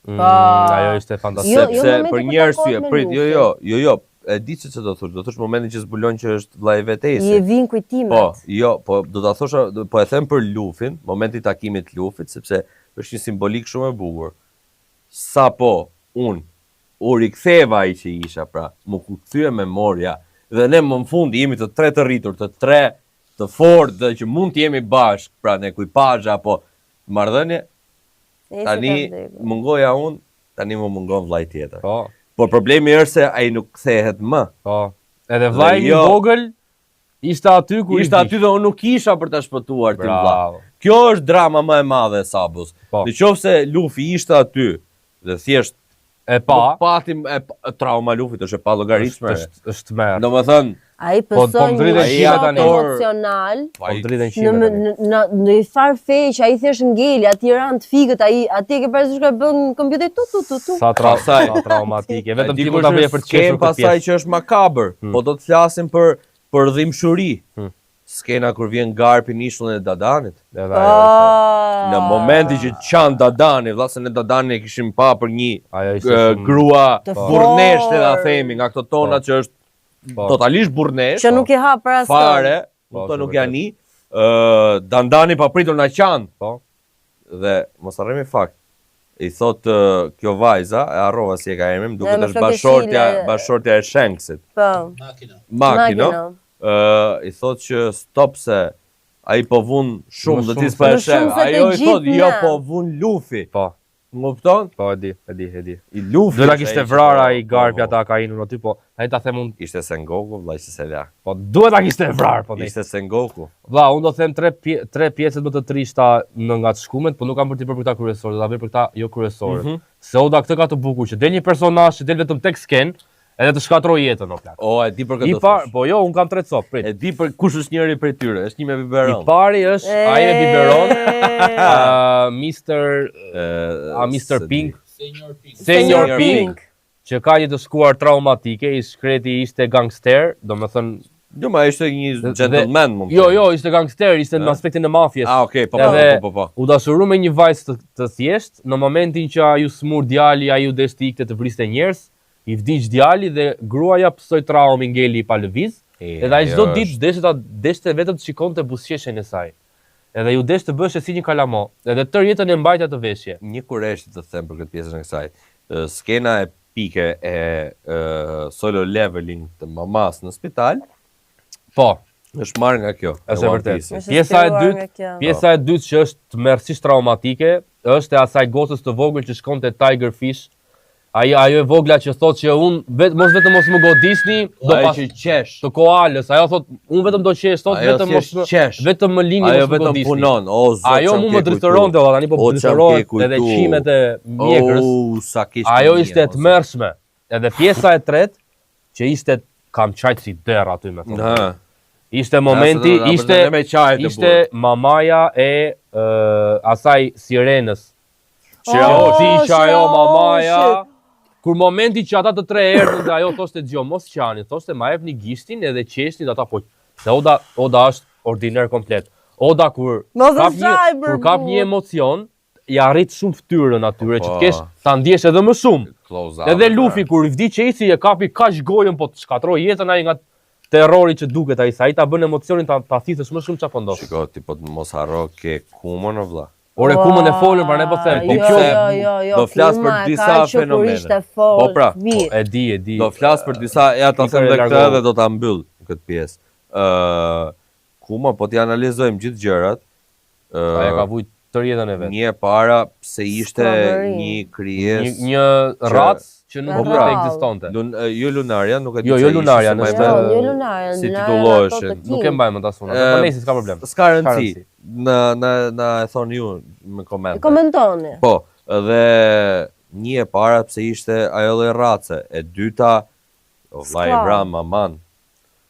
Mm, Po. ajo ishte fantastike. Jo, jo Sepse momenti për kur një takohet arsye, me prit, jo, Luffy. jo, jo, jo, e di se ç'do do thosh, do thosh momentin që zbulon që është vllai vet i Aceit. vin kujtimet. Po, jo, po do ta thosha, do- po e them për Luffin, momenti i takimit të Luffit, sepse është një simbolik shumë e bukur. Sa po unë u riktheva ai që isha, pra, më ku kthye memoria dhe ne më në fund jemi të tre të rritur, të tre të fortë dhe që mund të jemi bashkë, pra në ekuipazh apo marrëdhënie, Nejse tani ka vdekur. mungoja unë, tani më mungon vllai tjetër. Po, Por problemi është se ai nuk kthehet më. po. Edhe vllai Dhe i jo- vogël ishte aty kur i Ishte vdiq. aty dhe unë nuk isha për ta shpëtuar tim vlla. Bravo. Kjo është drama më e madhe e Sabos. Po. Në qoftë se Luffy ishte aty dhe thjesht E pa. nuk pati e, pa- trauma Luffit është e pallogaritshme. Është është tmerr. Domethënë, Ai Po- po pësoi ndrydhen një qime shok tani. emocional Po ndrydhen në qime më- tani. në në në një farë feje që ai thjesht ngeli, aty ranë të fikët, ai aty e ke parasysh që bën kompjuteri tu tu tu tu. Sa tra Pastaj- sa traumatike. Vetëm e ti mund ta dikush bëje për është të qeshur skenë këtë pastaj pjesë. që është makabër, po do të flasim për për dhimbshuri. Hmm. Skena kur vjen Garpi në ishullin e Dadanit. Edhe ajo ishte. Ah. Në momentin që qan Dadani, vlla se ne Dadanin e kishim pa për një Ajo ishte e, shumë- grua Të burrneshte ta fortë. themi nga këto tona që është Po. totalisht burrnesh. që nuk i hap për askënd. fare, Po, kupton është nuk vërtet. janë një. Ë Dandani papritur na qan Po. dhe mos harrojmë fakt. I thot ë, kjo vajza, e harrova si e ka emrin, më duket me është flokë bashortja, shile. bashortja e Shanksit. Po. Makina. Makino. Makino. Ë i thot që stop se ai po vun shumë Më dhe ti shumë s'po e Më sheh. shumë se të Ajo i thot gjithë jo ne." po vun Luffy. Po. Më kupton? Po e di, e di, e di. I Luffy. Duhet ta është kishte ai që vrarë po- ai Garpi po, ata Akainun aty, po tani ta them unë, Ishte Sengoku, vllai që se la. po duhet ta kishte vrarë, po ne. Ishte Sengoku. Vlla, unë do them tre pje, tre pjesët më të trishta në nga të shkumet, po nuk kam për t'i bërë për këta kryesorë, do ta bëj për këta jo kryesorët. Mhm. Se Oda këtë ka të bukur që del një personazh që del vetëm tek sken, edhe të shkatroj jetën o plak. O, e di për I këtë par, thosh. po jo, un kam tre copë, prit. E di për kush është njëri prej tyre, është një me I biberon. pari është ai me biberon, ë Mr. Ë, a Mr. s'e di. Pink, Senior Pink. Senior Senior Pink, që ka një të shkuar traumatike, i shkreti ishte gangster, domethënë Jo, ma ishte një Dhe- gentleman mund. të Jo, themi. jo, ishte gangster, ishte në Ë? aspektin e mafies. Ah, okay, po po Edhe po po po. U dashuru me një vajzë të, të thjesht, në momentin që ai u smur djali, ai u desh të ikte të vriste njerëz, i vdiq djali dhe gruaja pësoi traumin ngeli i pa lëviz, E, edhe ai çdo ajo ditë deshte ta deshte vetëm të shikonte buzëqeshjen e saj. Edhe ju desh të bëheshe si një kalamo, edhe tërë jetën e mbajti atë veshje. Një kureshti të them për këtë pjesën e kësaj. Ë, Skena epike e ë, solo leveling të mamas në spital Po, është marrë nga kjo. Është e One vërtetë. Piece-i. Është Pjesa e inspiruar dytë, nga kjo. pjesa e dytë që është tmerrësisht traumatike, është e asaj gocës të vogël që shkon te Tiger Fish. Ai ajo e vogla që thotë që unë vet, mos vetëm mos më godisni, do Ajo pas që qesh. të koalës. Ajo thot, unë vetëm do qesh, thot Ajo vetëm mos thjesht më qesh. vetëm më lini Ajo mos më vetëm godisni. punon. O zot. Ajo ç'm mu ke më kujtu. drithëronte, valla, tani po O, ç'm ke drithërohet kujtu. edhe qimet e mjekrës. O, sa keq. Ajo më ishte e vjen, o, zot. tmerrshme. Edhe pjesa e tretë që ishte kam qajt si derr aty me thonë. Ha. Ishte momenti, Na, se do- ishte na me qajt e ishte mamaja e ë, asaj sirenës. Shiraoshi. Oh, Ti isha ajo Shiraoshi. mamaja. Kur momenti që ata të tre erdhën dhe ajo thoshte dëgjoj, mos qani, thoshte ma jepni gishtin edhe qeshni dhe ata po. Se Oda Oda është ordiner komplet. Oda kur Mos e kap një, shaj, për kur kap një burr. emocion, ja arrit shumë fytyrën atyre që Po. të kesh ta ndjesh edhe më shumë. Close up. Edhe Luffy kur i vdiq Ace e kapi kaq gojën, po të shkatroi jetën ai nga terrori që duket ai, sa ai ta bën emocionin ta ta thithësh më shumë çfarë po ndodh. Shiko, ti po të mos harro ke kumën o vlla. Ore kumën e folën, pra ne po them, po Jo, kjo jo, jo, jo, do flas Kuma për e disa ka që kur fenomene. ishte fort, Po pra, vi. e di, e di. Do flas për disa, ja ta Ikër them e dhe këtë largohu. dhe do ta mbyll këtë pjesë. Ë, Kuma po t'i analizojmë gjithë gjërat. Ë, Ajo ka vujt tërë jetën e vet. Një e para pse ishte Skllavëri. një Një krijesë një racë që nuk Po duhet të pra. ekzistonte. Lun, e, jo Lunaria, nuk e di Jo, pse jo ishte, Lunaria, se ma e nëse- Jo, mend- jo Lunarian, si Lunarian titulloheshin. ato të Nuk e King. mbaj mend as unë. E, Po nejse s'ka problem. S'ka rëndësi. rëndësi. Na na na e thon ju në komente. Komentoni. Po, dhe një e para pse ishte ajo lloj race, e dyta o vllai Sklav. vra maman.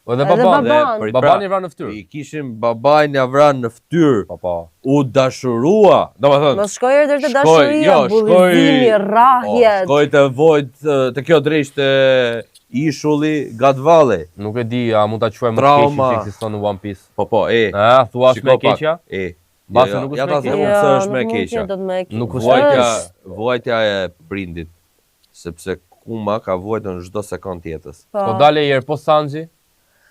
Po edhe Edhe baban. baban. Dhe, Baban i vra në fytyrë. I kishim babain ja vran në fytyrë. Po po. U dashurua, domethënë. Mos shkoj erë deri te Shkoj, dashuria, jo, shkoj- bullizimi, rrahjet. Po, shkoj të vojt, te kjo drejt te ishulli God Valley. Nuk e di, a mund ta quajmë më të Trauma. keqin që ekziston në One Piece. Po po, e. A, thua është shiko më e pak, keqja? E. Mbase Jo, jo, nuk është ja më e ta them keqja. unë pse është më e Jo, nuk mund keqja. t'jetë dot më e keqja. Nuk është Vuajtja, Është. vuajtja e prindit, sepse Kuma ka vuajtur në çdo sekond jetës. Po. Po dale herë po Sanji.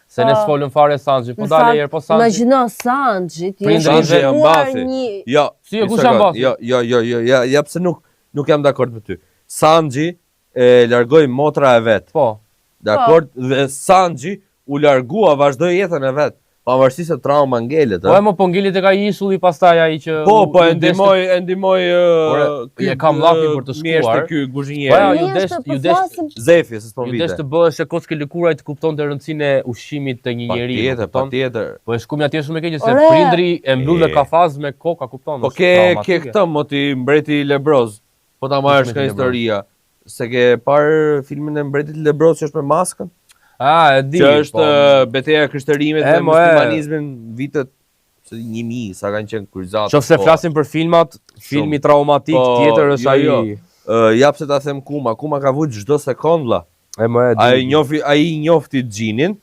Se ne Po. s'folëm fare Sanji, po Në dale fakt, herë po Sanji. Imagjino Sanji, ti Prindërit je Sanji janë shikuar mbathi. një Jo, Si, e një kush sekond, janë mbathi? Jo, jo, jo, jo, ja, ja pse nuk nuk jam dakord me ty. Sanji e largoi motra e vet. Po. Dakord? Dhe Sanji u largua, vazhdoi jetën e vet, pavarësisht se trauma ngelet, Po e ë. mo po ngelit tek ai ishulli pastaj ai që Po, u- po e u desh të- ndihmoi, e ndihmoi Ore, ky e kam llafin për të mjeshtër shkuar. ky Po ja, guzhinjeri. ju desh- Mjeshtër, po ju desh- flasim Zefi, se s'po Ju desh vite. të bëhesh e kockë lëkuraj të kuptonte rëndësinë e ushqimit të një njeriu, Patjetër, kupton? patjetër. Po e shkumja atje shumë e keqe se Ore! prindri e mbyll me E. kafaz me koka, kupton? Po është ke ke traumatike. këtë moti mbreti Lebroz. Po ta marrësh Mbreti nga Lebroz? historia. Se ke parë filmin e mbretit Lebroz që është me maskën? Ah, e di. Që është po. ë, beteja e krishterimit E, me mo, e. muslimanizmin vitet se 1000 sa kanë qenë kryqëzat. Qofse po. flasim për filmat, filmi traumatik Po, tjetër është jo, ai. jo. Ë, ja pse ta them Kuma, Kuma ka vujt çdo sekond vlla. E më e di. Ai njofi, ai njofti Gjinin,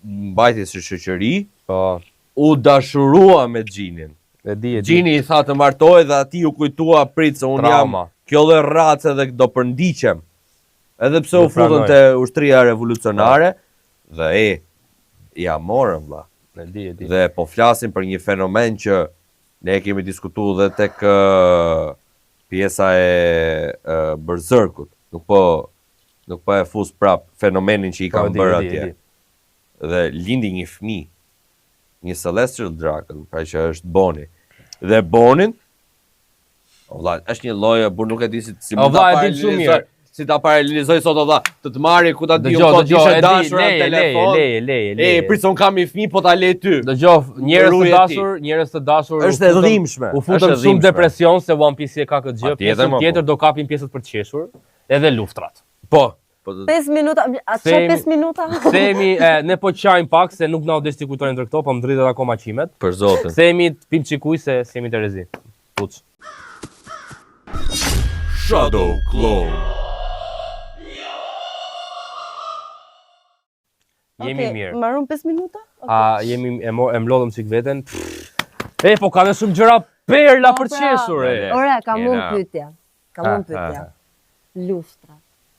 mbajti si shoqëri, Po, u dashurua me Gjinin. e di, e di. Gjini i tha të martohet dhe ati u kujtua prit se unë jam Trauma. kjo lloj race dhe do përndiqem. Edhe pse u Nuk futën pranoj. te ushtria revolucionare dhe e ja morën vlla. E di, e di. Dhe po flasim për një fenomen që ne e kemi diskutuar dhe tek ë, pjesa e ë, Berserkut. Nuk po nuk po e fus prap fenomenin që i Po, e kanë di, bërë e di, e atje. di. Dhe lindi një fëmijë, një Celestial Dragon, pra që është Boni. Dhe Bonin O vlla, është një lloj, burr nuk e di si si O mund ta vlla, e di shumë paralelizoj. mirë. Si ta paralelizoj sot o vlla, të të marri ku ta di Dëgjo, unë po dëgjo, t'ishe e di, dashur në leje, leje, telefon. leje, leje, E, leje. prit se unë kam një fëmijë, po ta lej ty. Dëgjo, njerëz të Ruje ti. dashur, njerëz të dashur. u Është e futëm- dhimbshme. U është futëm e shumë dhimbshme. depresion se One Piece e ka këtë gjë. Patjetër, Pjesën mo, po. tjetër do kapim pjesët për të qeshur, edhe luftrat. Po. Po do- 5 minuta, a çe Themi- 5 minuta? Themi, e, ne po qajm pak se nuk na u desh ti kujtojmë ndër këto, po më dridhet akoma qimet. për zotin. Themi të pim çikuj se s'jemi të rezi. Puç. Shadow Clone. Jemi Okej, mirë. Mbaron 5 minuta? Okej. A jemi e, mo, e mlodhëm sik veten. E po ka dhe shumë gjëra perla Po, për pra. qeshur e. Ore, kam unë Jena. pyetje. Kam Ha, unë pyetje. ha, Luftra.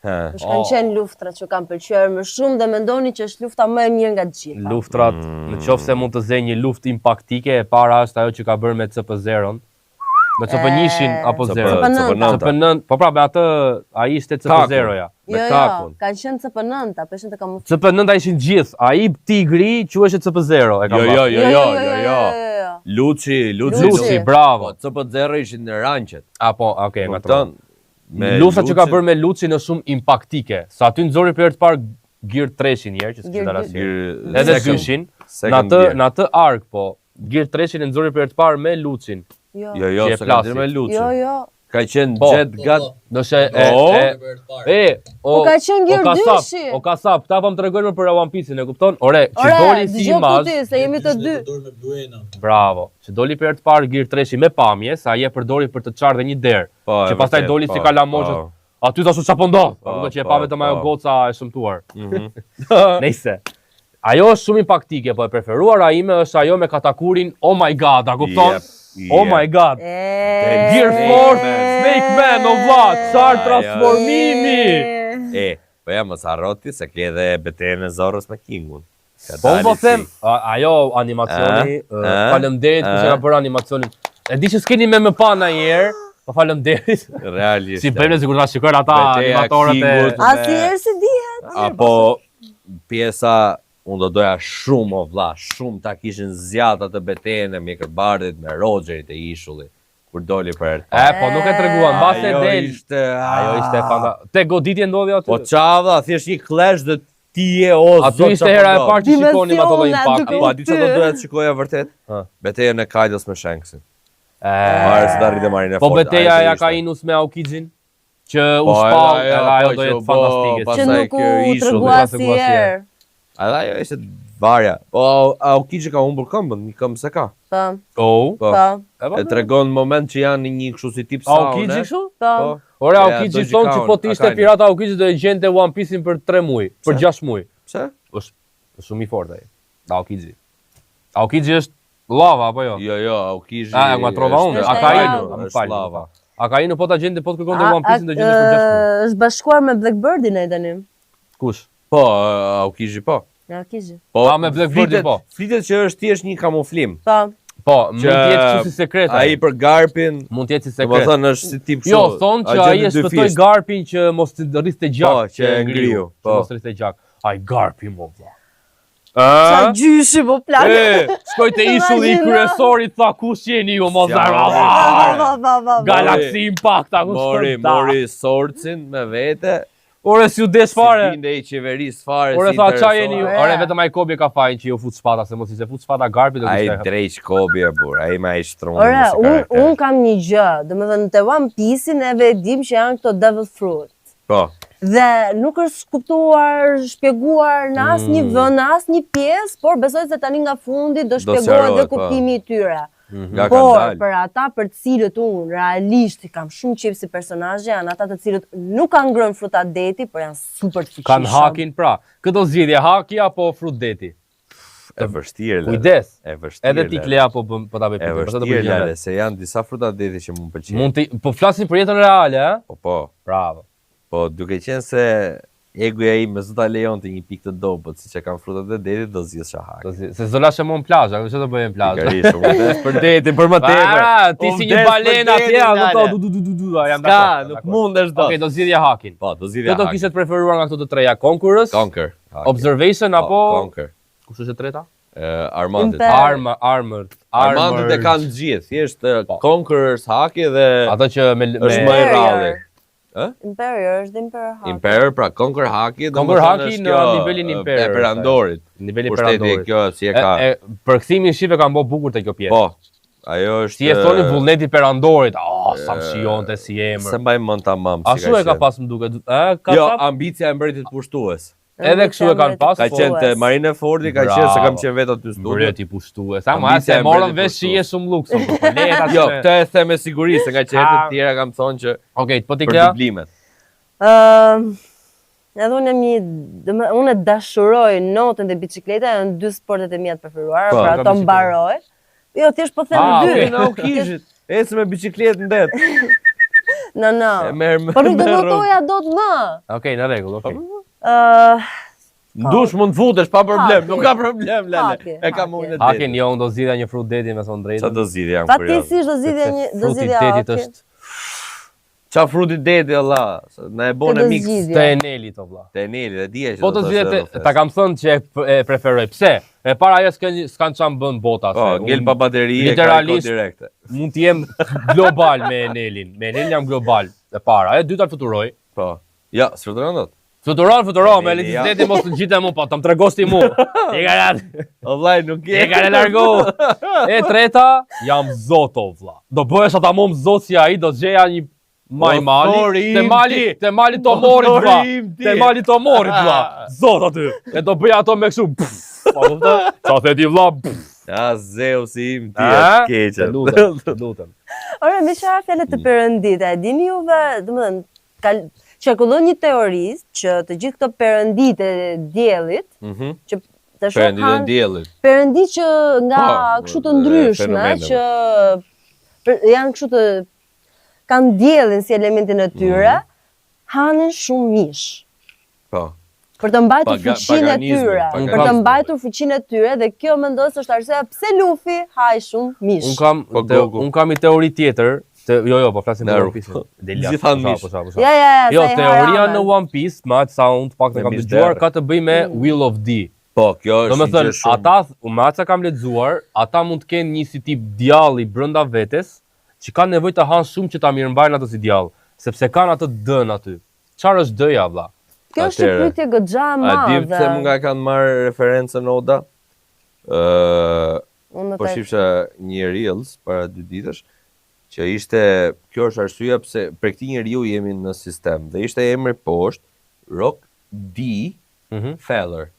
Ha. Kush kanë Oh. qenë luftra që kanë pëlqyer më shumë dhe mendoni që është lufta më e mirë nga të gjitha? Luftrat, në qoftë se mund të zë një luftë impaktike, e para është ajo që ka bërë me CP0-n. Me CP1-shin E, apo CP 0. CP9. CP9, po pra me atë ai ishte CP0-ja. Me Jo, jo, kakun. kanë qenë CP9, apo ishin të kamufluar. CP9 ishin gjithë, ai tigri quheshe CP0, e kam Jo, bërë. jo, jo, jo, jo, jo. jo. Luçi, Luçi. Luçi, bravo. Po, CP0 ishin në ranqet. Apo, okay, nga Kupton? Me Lufta që ka Lucin- bërë me Lucin është shumë impaktike. Sa aty nxori për herë të parë Gear 3-shin një herë që s'kishte Gear dalë dy. asnjëherë. Gear- Edhe second- dyshin, në second atë gear. në atë ark po, Gear 3-shin e nxori për herë të parë me Lucin. Jo, Jo, jo, që e se ka plasi. qenë me Lucin. jo, jo. Ka qenë Po. Jet Gat. Nëse e Po. e e o Po ka qenë o Gear kasap, dyshi. O kasap, këta po më tregojnë më për One Piece-in, e kupton? Ore, që Ore, doli si dëgjoj këtu imazh, ti, se jemi të dy. Me Bluena. bravo. Që doli për herë të parë Gear 3-shi me pamje, sa ai e përdori për të çarë dhe një derë. Po, e që pastaj vërtet, doli si po, kalamoqët. po. Aty thashë çfarë po ndodh? Po, Po, kupton që e po, pa vetëm ajo po. goca e shëmtuar. Mhm. Nëse. Ajo është shumë impaktike, po e preferuara ime është ajo me Katakurin, oh my god, a kupton? Jep, Oh jep. my god. E, Gear 4, Snake Man, o vlla, çfarë Ajo. transformimi! E, po ja mos harro ti se ke edhe betejën e Zorros me Kingun. Ka Po unë po dali them, si- a- ajo animacioni, A? ë, A? faleminderit kush e A? ka bërë animacionin. E di që s'keni me më pa ndonjëherë, po faleminderit. realisht. Si bëjmë ne sikur ta shikojnë ata Beteja animatorët e Kingut. Asnjëherë si dihet. Apo pjesa unë do doja shumë o vlla, shumë ta kishin zgjat atë betejën e Mjekërbardhit me Rogerit e ishullit kur doli për herë të E, po nuk e treguan, mbase Ajo del. ishte, Ajo ishte fanta. Te goditje ndodhi aty. Po qa vlla, thjesht një clash dhe ti je o zot. Aty ishte qa po hera e ndodh. parë që shikonim ato lloj Dimensione, impakti. duke Po a di çfarë do doja të shikoja vërtet? Ha. Betejën e Kaidos me Shanksin. E, Para se të arrit e Marineford. Po beteja ajo e do ishte. Akainus me Aokijin që u Po, shpall, edhe edhe ajo po, do që jetë u bo, fantastike. Që pastaj nuk u kjo ishulli. tregua Nuk u tregua asnjëherë. Edhe ajo ishte varja. Po Aokiji ka humbur këmbën, një këmbë se ka. Po, Oh. Po. po, E E tregon në moment që janë në një kështu si tip saune. Aokiji kështu? po. Po. Ore Ja, Aokiji Doji thonë që Kaun, po të ishte Akainu. pirata Aokiji do e gjente One Piece-in për 3 muaj, për 6 muaj. Pse? Është është shumë i fortë ai. Aokiji. Aokiji është lava apo jo? Jo, jo, Aokiji. A, e ngatrova unë. është- Akainu, është më fal. lava. Akainu po ta gjente, po të kërkonte A- One Piece-in do gjente për 6 muaj. a- Është bashkuar me Blackbirdin ai tani. Kush? Po, Aokiji po. Ja, kishë. Po, A, me Blackbirdin flitet- po. Flitet që është thjesht një kamuflim. Po. Po, mund të jetë kështu si sekret. Ai Ai për garpin, mund të jetë si do të sekret. thënë është si tip kështu. Jo, thonë që ai e agent shpëtoi dyfisht. garpin që mos të rriste gjak. Po, që e ngriu, Që po. mos rriste gjak. Ai garpi mo vlla. Qa Ë? gjyshi po plak. E, shkoj te ishulli i Imagjino. kryesorit, tha kush jeni ju mos S'ja, zara. Va, va, va, va, va. Galaxy Impact, a kush Mori, thon ta. mori sorcin me vete. Ore si u desh fare. Si binde i qeverisë fare, Ore si tha qa jeni ju? Ore. Ore vetëm ai Kobe ka fajin që ju fut shpata, se mos ishte fut shpata garpi do Ai kishte. drejq Kobe e burr, ai ma i shtruan. Ore, unë un kam një gjë, domethënë te One Piece-i neve e dim që janë këto Devil Fruit. Po. Dhe nuk është kuptuar, shpjeguar në asnjë Mm. vend, në asnjë pjesë, por besoj se tani nga fundi do Do shpjegohet sqarohet, dhe po. kuptimi i tyre. Nga kanë Por dalë. për ata për të cilët unë realisht i kam shumë qejf si personazhe, janë ata të cilët nuk kanë ngrënë fruta deti, por janë super të fuqishëm. Kanë hakin pra. Këtë zgjidhje haki apo frut deti? E vështirë. Lale. Kujdes. E vështirë. Edhe ti Lale. Klea po bën po ta bëj E pyetje, pastaj do vështirë përgjigjem Lale, vetë. se janë disa fruta deti që më pëlqejnë. Mund të po flasim për jetën reale, ë? Po po. Bravo. Po duke qenë se egoja ime s'do ta lejonte një pikë të dobët, siç e kanë frutat e detit, do zgjidhsha hak. Do si, se s'do lashe më në plazh, a ç'do bëjmë në plazh? Pikërisht, unë vdes për detin, për më tepër. Para, ti Unë si një vdes për balena atje, detin, a do Lale. du du du du du, a jam Ska, dakord. jam nuk dakord. mundesh dot. Okej, do zgjidhja hakin. Po, do zgjidhja Këtë do hakin. kishe të preferuar nga këto të treja, Conquerors, Conquer. Hakin. Observation Po, apo Conquer. kush është e treta? Ë, Armandit. Imper- Armor, armored, Armandit e kanë të gjithë, thjesht eh, po. Conqueror's Haki dhe ato që me është më i rralli. Ë? Emperor është Emperor Haki. Emperor pra Conqueror Haki, Conqueror Haki në nivelin Emperor. E perandorit. Nivelin perandorit. Kjo si e ka. E, përkthimin shqip e kanë bërë bukur te kjo pjesë. Po. Ajo është Si e thonin vullneti perandorit. Ah, sa më shijonte si emër. S'e mbaj mend tamam si ka. Ashtu e ka pas më duket. Ë, ka Jo, ambicia e mbretit pushtues. Edhe kështu e kanë pas. Ka qenë te Marinefordi, ka qenë se kam qenë vetë aty studio. Mbreti pushtues. Ama se morëm vesh që je shumë luks. Po le ta. Jo, këtë e them me siguri se nga që herë të tjera kam thonë që Okej, po ti Klea. Për dublimet. Ëm Edhe unë jam një, do unë e dashuroj notën dhe biçikleta janë dy sportet e mia të preferuara, po, pra ato mbaroj. Jo, thjesht po them ah, dy. Okay. Na u kishit. Ecë me biçikletë në det. No, no. Po nuk do notoja dot më. Okej, okay, në rregull, okej. Okay. Ëh, N'dush mund të futesh pa problem, nuk ka problem lale. E kam unë në det. Hakin, jo, unë do zgjidhja një frut deti me thënë drejtën. Çfarë do zgjidhja, jam kurioz. Fatkeqësisht do zgjidhja një, do zgjidhja. Fruti detit është Ça fruti deti o vlla, na e bone mix. Të Enelit o vlla. Të Enelit, e dija që po të zgjidhje ta kam thënë që e, e preferoj. Pse? E para ajo s'kan s'kan çam bën bota po, se. Po, ngel pa bateri e ka direkte. Mund të jem global me Enelin. Me Enelin jam global. E para, e dyta fluturoj. Po. Ja, s'fluturon dot. Fluturon, fluturon, me elektricitetin mos të ngjite mu, pa të më tregosh ti mu. E ka ratë. O vllai, nuk je. E ka largu. E treta, jam zot o vlla. Do bëhesh ata mom zot si ai, do gjeja një maj mali, te mali, te mali të morit vlla. Te mali të morit vlla. Zot aty. E do bëja ato me kështu. Po kupton? Sa the ti vlla? Ja Zeusi im ti e keqe. Të lutem, të lutem. Ore, me çfarë fjalë të perëndit, e dini juve, domethënë, ka qarkullon një teori që të gjithë këto perënditë e diellit, mm -hmm. që të shoh perënditë e diellit. Perëndi që nga po, kështu të ndryshme që për, janë kështu të kanë diellin si elementin e tyre, mm -hmm. hanin shumë mish. Po. Për të mbajtur fuqinë e tyre, për të mbajtur fuqinë e tyre dhe kjo mendoj se është arsyeja pse Luffy haj shumë mish. Un kam po, te, un kam një teori tjetër, te, jo jo, po flasim për One Piece. Gjithë hanë mish. Po, po, po, ja, ja, ja, jo, teoria në One Piece, me aq sa unë të paktën kam dëgjuar, ka të bëjë me mm. Will of D. Po, kjo është një gjë shumë. Ata, me aq sa kam lexuar, ata mund të kenë një si tip djalli brenda vetes, që kanë nevojë të hanë shumë që ta mirëmbajnë atë si djall, sepse kanë atë D-në aty. Çfarë është D-ja vlla? Kjo është një pyetje goxha e madhe. A di pse nga kanë marrë referencën Oda? Ë, po shifsha një Reels para dy ditësh që ishte kjo është arsyeja pse prej këtij njeriu jemi në sistem dhe ishte emri poshtë Rock D mm -hmm. Feller.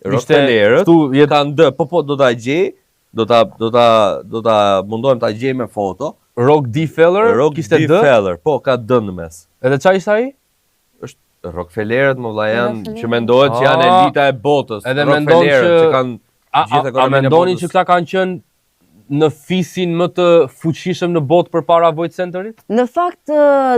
Rockefellerët këtu kanë D, po po do ta gjej, Do ta do ta do ta mundohem ta gjej me foto. Rock D Feller, Rock kishte D. Feller, po ka D në mes. Edhe ça ishte ai? Është Rockefellerët më vlla janë që mendohet që janë ah, elita e botës. Edhe mendon që, që kanë gjithë ekonominë. A mendoni që këta kanë qenë në fisin më të fuqishëm në botë përpara Void Century-t? Në fakt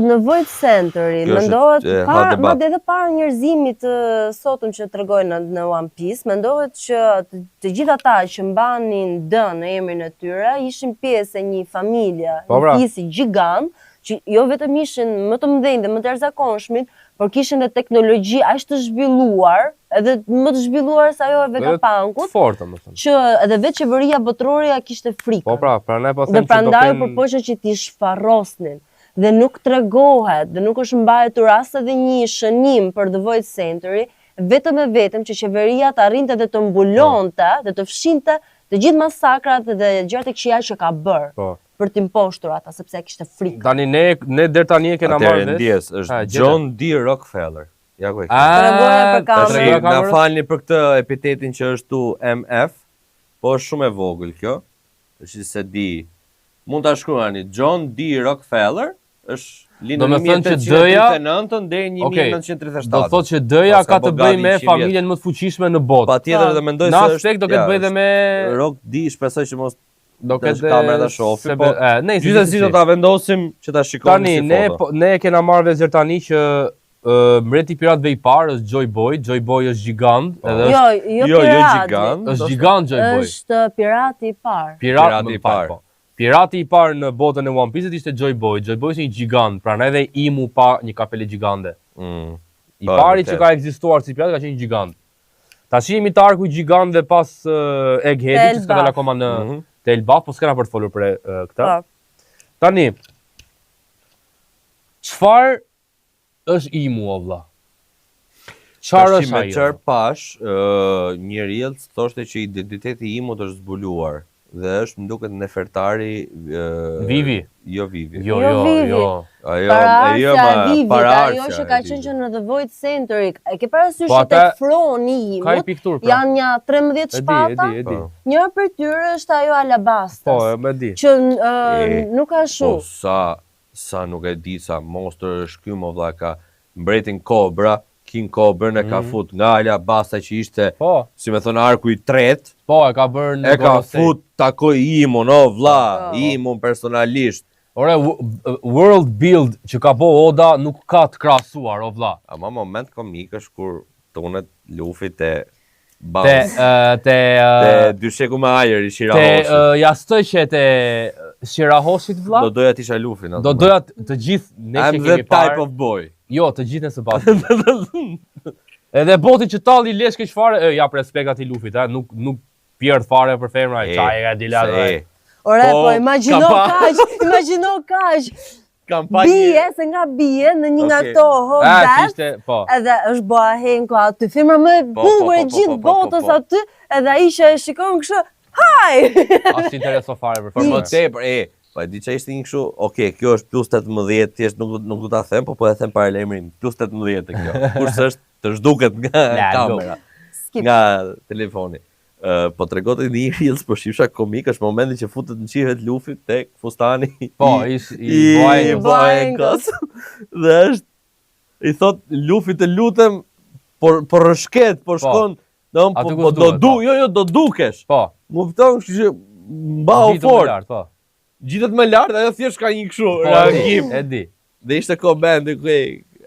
në Void Century mendohet para madje edhe para njerëzimit të sotëm që tregojnë në, në One Piece, mendohet që të, të gjithë ata që mbanin D në emrin e tyre ishin pjesë e një familje, po, një pra. fisi gjigant, që jo vetëm ishin më të mëdhenj dhe më të jashtëzakonshmit, por kishin edhe teknologji aq të zhvilluar, edhe më të zhvilluar se ajo e Vegapunkut. Fort, domethënë. Që edhe vetë qeveria botërore ja kishte frikën. Po pra, prandaj po them që do kenë. Dhe prandaj u përpoqën që t'i shfarosnin. Dhe nuk tregohet dhe nuk është mbajtur as edhe një shënim për The Void Century, vetëm e vetëm që qeveria të arrinte dhe të mbulonte po. dhe të fshinte të gjithë masakrat dhe gjërat e këqija që ka bërë. Po. Për t'i mposhtur ata sepse e kishte frikë. Tani ne ne deri tani e kena marrë vesh. Atëherë është John D. Rockefeller. Ja ku e ke. Tregoja për kamerën. Na falni për këtë epitetin që është tu MF, po është shumë e vogël kjo. Është se di. Mund ta shkruani John D. Rockefeller, është lindur në 1839 deri në 1937. Do thotë që D-ja ka të bëjë me familjen më të fuqishme në botë. Patjetër dhe mendoj se është. Në aspekt do ketë bëjë dhe me Rock D, shpresoj që mos do ketë kamera ta shohim, po gjithsesi do ta vendosim që ta shikoni si foto. Tani ne po, ne e kena marrë vesh deri tani që uh, mbreti i piratëve i parë është Joy Boy, Joy Boy është gjigant, po. edhe jo, është jo, jo, jo gjigant, është gjigant Joy Boy. Është pirati i parë. Pirati i parë. Po. Pirati i parë në botën e One Piece-it ishte Joy Boy. Joy Boy ishte një gjigant, prandaj edhe Imu pa një kapele gjigante. Mm. I po, pari që ka ekzistuar si pirat ka qenë një gjigant. Tash jemi te arku i gjigantëve pas uh, Eggheadit, që s'ka dalë akoma në mm -hmm. te Elbaf, po s'kena për të folur për uh, këtë. Po. Tani, çfarë është Imu o vlla? Çfarë është ajo? Çfarë pashë, uh, një reels thoshte që identiteti i Imut është zbuluar dhe është më duket Nefertari uh, Vivi. Jo Vivi. Jo, jo, jo. jo. Ajo, ajo ma paraardhësja. Ajo që ka qenë që në The Void Century. E ke parasysh po, që tek froni i Imut? Ka pikturë pra. Janë nja 13 shpata. E di, e di, e di. Po. Njëra prej tyre është ajo Alabastës. Po, e di. Që uh, nuk ka shumë. Po sa Sa nuk e di sa mostër është ky mo vlla ka mbretin kobra king kobrën e ka mm. fut nga Alabasta që ishte po. si me thënë arku i tretë po e ka bërë në e ka fut takoi Imun o vlla po. Imun personalisht Ore, world build që ka bo Oda nuk ka të krahasuar, o vlla. Ama moment komik është kur tunet Luffy te Te, te, te dysheku me ajër i Shirahoshit. Te jastëqet e Shirahoshit vlla. Do doja të isha Luffy në. Do doja të gjithë ne që kemi parë. I'm the type of boy. Jo, të gjithë ne së bashku. Edhe boti që talli leshke çfarë, e jap respekt atij Luffyt, a, nuk nuk pjerdh fare për femra, e çaj e ka dilata. Ore, po, po imagjino kaq, imagjino kaq. Kam pa një... Bie, se nga bie, në një nga këto hot ah, ishte, po. Edhe është Boa Hancock aty, femra më e po, po, bukur e po, gjithë botës aty, edhe ai që e shikon kështu, haj! As intereso fare për Për më tepër, e, po e di që ishte një kështu, okay, kjo është plus 18, thjesht nuk nuk do ta them, po po e them paralajmërim, plus 18 e kjo. Kush është të zhduket nga kamera, nga telefoni. Uh, po tregonte një reels po shifsha komik është momenti që futet në çihet Luffy tek fustani po i i i Boa Hancock dhe është i thot Luffy të lutem por po rrëshket po, po. shkon do po, po do du po. jo jo do dukesh po më kupton kështu që mbau fort lart, po Ngjitet më lart, ajo thjesht ka një kështu po, reagim. E di. Dhe ishte komenti ku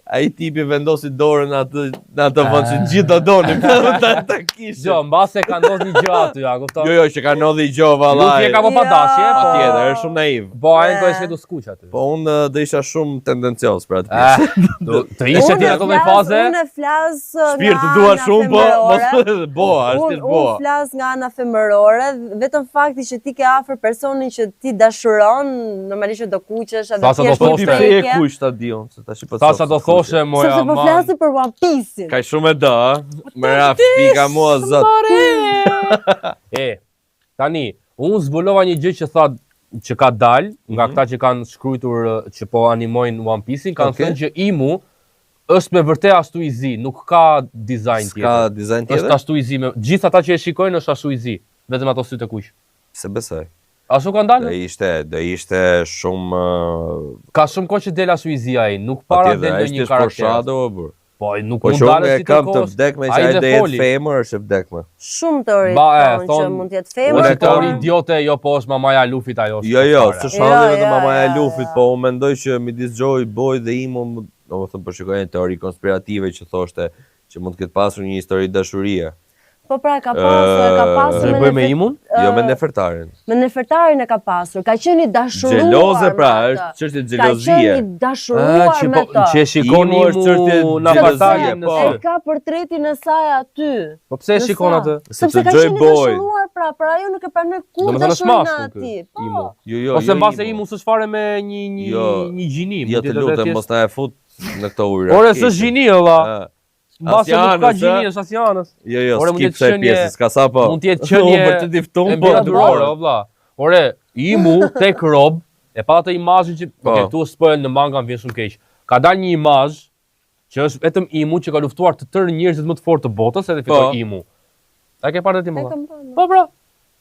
ai tipi vendosi dorën në atë në atë vend që ah. gjithë do donim ta ta kishim. Jo, mbase ka ndodhur një gjë aty, a kupton? Jo, jo, që ka ndodhur një gjë vallai. Nuk e ka po pa dashje, po. Patjetër, është shumë naiv. Po ai do të ishte skuq aty. Po unë eh, do isha shumë tendencioz për atë ah, pjesë. Do të ishe ti ato me faze? Unë flas Shpirt të dua shumë, po mos boa, është thjesht boa. Unë flas nga ana femërore, vetëm fakti që ti ke afër personin që ti dashuron, normalisht që do kuqesh edhe thjesht do thoshte. Po ti je kuq ta di unë, se tash po. Sa sa do thoshe moj aman. Sepse po flasim për One Piece-in. Ka shumë e do, ë? Më ra fika mua zot. E, tani, unë zbulova një gjë që tha që ka dal nga mm -hmm. këta që kanë shkruajtur që po animojnë One Piece-in, kanë okay. thënë që Imu është me vërtet ashtu i zi, nuk ka dizajn tjetër. S'ka dizajn tjetër? Është ashtu i zi, me gjithë ata që e shikojnë është ashtu i zi, vetëm ato sytë e kuq. S'e besoj. Ashtu kanë dalë? Do ishte, do ishte shumë Ka shumë kohë që del ashtu i zi ai, nuk para del ndonjë karakter. Është foreshadow o burr. Po ai nuk po mund dalë si të kam të vdekme që ai do jetë femër, është e vdekme. Shumë teori ba, e, thonë që mund të jetë femër. Është teori idiote, jo po është mamaja e Lufit ajo. Jo, jo, s'është jo, vetëm jo, mamaja e Lufit, po unë mendoj që midis Joy Boy dhe Imu, domethënë po shikoj një teori konspirative që thoshte që mund të ketë pasur një histori dashurie. Po pra, ka pasur, e ka pasur me me me Imun? Jo me Nefertarin. Me Nefertarin e ka pasur. Ka qenë i dashuruar. Xheloze pra, është çështje xhelozie. Ka qenë i dashuruar me po, të. Që shikon Imu është çështje xhelozie, po. E ka portretin e saj aty. Po pse e shikon atë? Sepse ka qenë i dashuruar pra, pra ajo nuk e pranoi kurrë dashurinë e atij. Po. Jo, jo, Ose jo, mbase Imu s'është fare me një një jo, një gjini, jo, të lutem mos na e fut në këto ujëra. Ore, s'është gjini valla. Mbase nuk ka gjini, është asnjë anës. Jo, jo, Ore, mund të jetë qenie, s'ka sa po. Mund të jetë qenie për të diftum, po natyrore, o vlla. Ore, Imu tek Rob, e pa atë imazhin që, po. okay, tu spoil në manga më vjen shumë keq. Ka dalë një imazh që është vetëm Imu që ka luftuar të tërë njerëzit më të fortë të botës edhe fitoi po. Imu. A ke parë ti më? Po pra.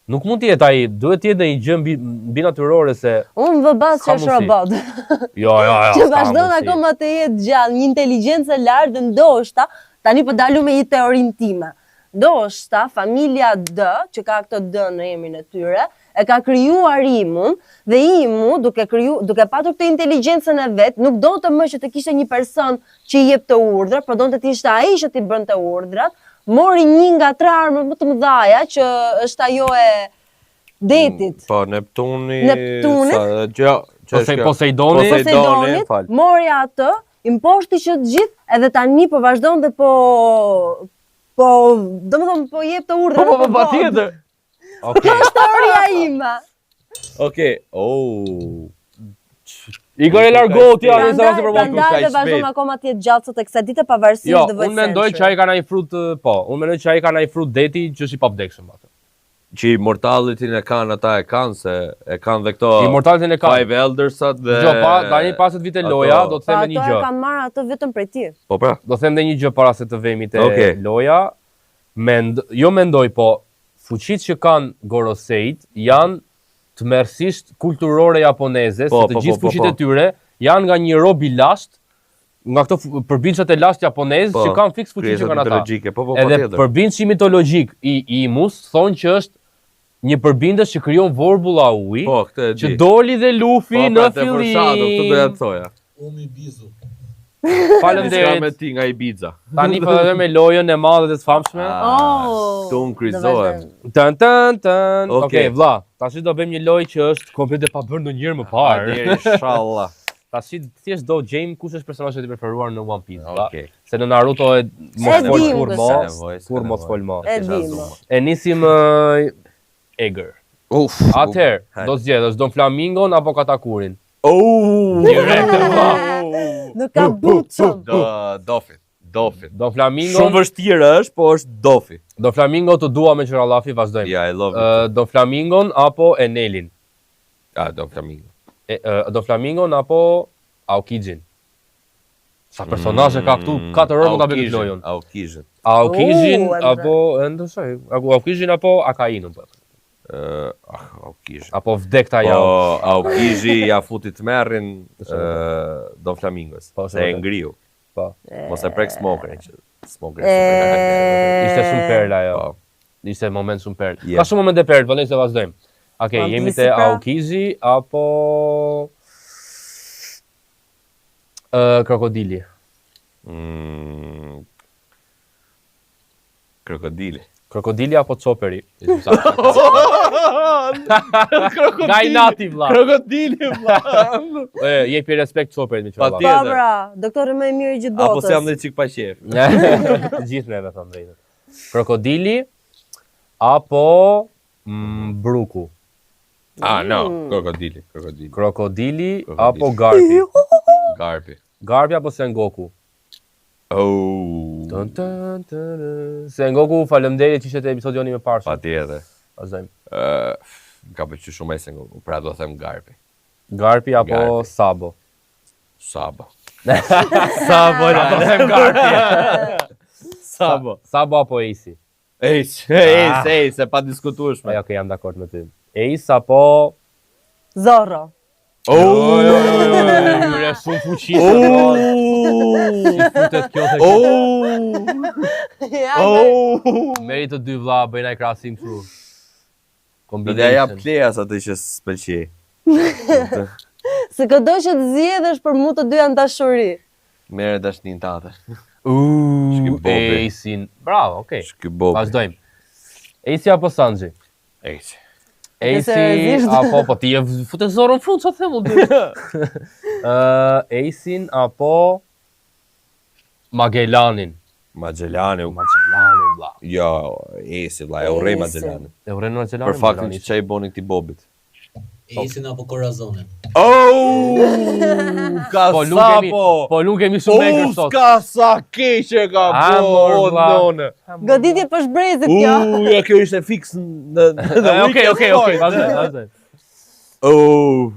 Nuk mund të jetë ai, duhet të jetë ndonjë gjë mbi mbinatyrore se Unë vë bast që është robot. Jo, jo, jo. Që vazhdon akoma të jetë gjallë, një inteligjencë e lartë dhe ndoshta tani po dalu me një teorinë time. Ndoshta familja D, që ka këto D në emrin e tyre, e ka krijuar Imun dhe Imu duke kriju, duke patur këtë inteligjencën e vet, nuk donte më që të kishte një person që i jepte urdhra, por donte të ishte ai që t'i bënte urdhrat, mori një nga tre armët më të mëdhaja që është ajo e detit. Mm, po, Neptuni, Neptunit. Sa, gjë, që është kjo? Poseidoni, Poseidoni, fal. Mori atë, i mposhti që të gjithë, edhe tani po vazhdon dhe po Po, domethënë po jep të urdhra. Po po po patjetër. Okej. Kjo është teoria ime. Okej. Oh. Igor e largo ti atë Prandaj se për prandaj kaq dhe vazhdon shpejt. akoma të jetë gjatë sot e kësaj dite pavarësisht Jo, The Voice unë mendoj që Century. ai ka ndonjë frut, po, unë mendoj që ai ka ndonjë frut deti që është i pavdekshëm atë. Që Immortalitin e kanë ata e kanë se e kanë dhe këto Immortalitin e kanë. Five Eldersat dhe Jo, pa, tani pas të vite ato- loja, do të Po them edhe një ato e gjë. kanë marrë atë vetëm prej ti. Po pra. Do them edhe një gjë para se të vemi te Okej. loja. Mend, jo mendoj, po fuqitë që kanë Goroseit janë tmerrësisht kulturore japoneze, Po, se të po, gjithë po, po, fuqitë e po. tyre janë nga një rob i lasht, nga këto fu- përbindëshat e lashtë japonez Po, që kanë fiks fuqitë që Krijesat kanë ata. mitologjike, po po Edhe patjetër. përbindëshi mitologjik i Imus thonë që është një përbindës që krijon vorbulla uji, Po, këtë e di. që doli dhe Luffy po, në pra, te fillim. Foreshadow, këtë doja të thoja. Umi Bizu. Diçka me Faleminderit. ti nga Ibiza. Tani po vazhdojmë me lojën e madhe dhe të famshme. Ah, Oh, Këtu unë do krizohem. vazhdojmë. Tën tën tën. Okej, Okej. vlla, tash do bëjmë një lojë që është komplet e pabërë ndonjëherë më parë. Atëherë, inshallah. Tash thjesht do gjejmë kush është personazhi i preferuar në One Piece, vlla. Okej. Se në Naruto e mos E fol dim kur kush mo, është. Nevojë, s'ka kur mos nevojë. fol mo. E Kisha dim. zuma. E nisim ë, Eger. Uf. Atëherë, Hajde. do zgjedhësh Don Flamingon apo Katakurin? Oh! Direkt e vlla. Në kabuçëm. Do Dofi. Dofi. Don Flamingon, Shumë vështirë është, po është Dofi. Don Flamingo të dua me qirallafi, vazhdojmë. Yeah, I love it. Ë, Don Flamingon apo Enelin? Ah, Don Flamingo. E, ë, Don Flamingon apo Aokijin? Sa personazhe ka këtu, Mm, 4 orë mund ta bëj këtë Aokijin, lojën. Aokijin. Aokijin U, e ndre. apo e ndryshoj. Aokijin apo Akainun po. Ë, ah, Aokijin. Apo vdekta Po, ja. Aokiji ja futi tmerrin ë Don Flamingos. Po, se e vërtet. ngriu. Po. Mos e prek smokerin që smokeri E- super. Ishte shumë perla ajo. Po. Ishte moment shumë perl. Yeah. Ka shumë momente perl, po nëse vazhdojmë. Okej, One jemi Piece te pra. Aokiji apo ë krokodili. Mm. Krokodili. Krokodili apo Choperi? Nga i nati vlla. Krokodili vlla. E, jepi respekt Choperit me qira. Po Patjetër. bra, doktori më i mirë i gjithë Apo botës. se jam dhe çik pa qef. Të gjithë neve thonë drejtën. Krokodili apo mm, Bruku. Ah, no, krokodili, krokodili. Krokodili Krokodili. apo Garpi. Garpi. Garpi apo Sengoku. Oh. Tën tën tën. Sengoku, faleminderit që ishe te episodi joni më parë. Patjetër. Vazhdojmë. Ë, më ka pëlqyer shumë ai Sengoku, pra do them Garpi. Garpi apo Garpi. Sabo. Sabo. Sabo, la do them Garpi. Sabo. Sabo apo Ace? Ace, Ace, Ace, e pa diskutueshme. Ai, okay, jam dakord me ty. Ace apo Zorro. Oh, Jo, jo, jo, jo, jo, shumë fuqishëm. Oh! Si futet kjo tek. Oh! Ja, Oh! Meri të dy vlla bëjnë ai krahasim kështu. Do t'ja jap Combination. Kleas atë që s'pëlqej. Se këdo që të zgjedhësh për mu të dy janë dashuri. Merre dashnin tate. Uuu, Shky Bobi. Acein. Bravo, okay. Shky Bobi. Vazhdojmë. Ace apo Sanji? Ace. Ace seriozisht? apo po ti e fute zorën në fund, çfarë them unë? Ë, Acein apo Magellanin. Magellani. u- Magellanin vlla. Jo, Ace, vlla, e urrej Ace. Magellanin. E urren Magellanin. Për faktin Magellani që çai boni këtij Bobit. Acein apo Corazonin. Oh! Ka Po lu kemi, po lu kemi shumë egër sot. Ka sa keqe ka A, bo, mor, o, vlla. none. Goditje për zbrezit kjo. U, ja kjo ishte fiks në në E, Okej, weekend okej, okej, point. vazhdoj, vazhdoj. Oh.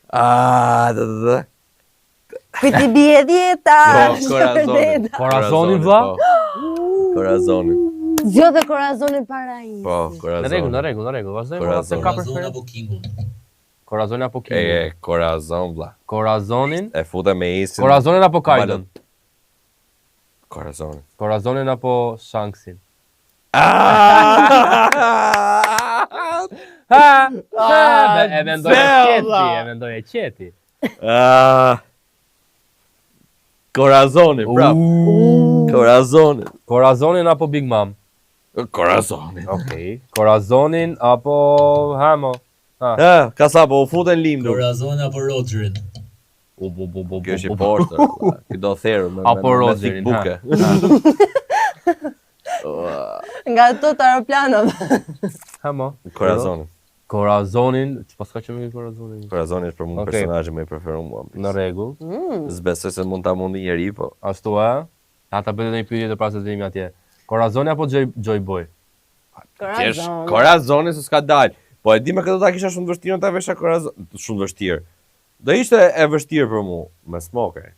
Ah, da, da, da. Piti bie dhjeta. Po, Corazonin. Corazonin, vlla? po. Corazonin. Zgjodhe Corazonin para i. Po, Në Corazonin. rregull, në rregull, në rregull, vazhdojmë. vlla, se Corazon. ka Corazon preferencë. apo Kingun. Corazonin apo E, Kingun? e, Corazon, vlla. Corazonin, E futa me Acein. Corazonin apo Kaidon? Corazonin. Corazonin apo Shanksin? Ah! Ha! Ha! E mendoj e Zella! qeti, e mendoj e qeti. Ah. Corazoni, prap. Corazoni. Corazonin apo Big Mom? Corazoni. Okej. Corazonin apo Hamo? Ha, ka sa po u futen lindur. Corazon apo Rogerin. U bu bu bu Kjo është bu i bu. poshtër. vlla. Ky do therë me Apo me, me Rogerin, thik buke. Nga ato të aeroplanave. Ha mo. Corazonin. Corazonin, ç'pas ka që me Corazonin? Corazoni është për mua Okej. personazhi më i preferuar në One Piece. Në rregull. S'besoj se mund ta mundi njeri, po Ashtu e? Ta ta bëj edhe një pyetje të para se të vijmë atje. Corazoni apo Joy, Joy Boy? Thjesht Corazon. Corazoni se s'ka dal. Po e di me këtë do ta kisha shumë të vështirë ta vesha Corazon, shumë të vështirë. Do ishte e vështirë për mua me Smoker.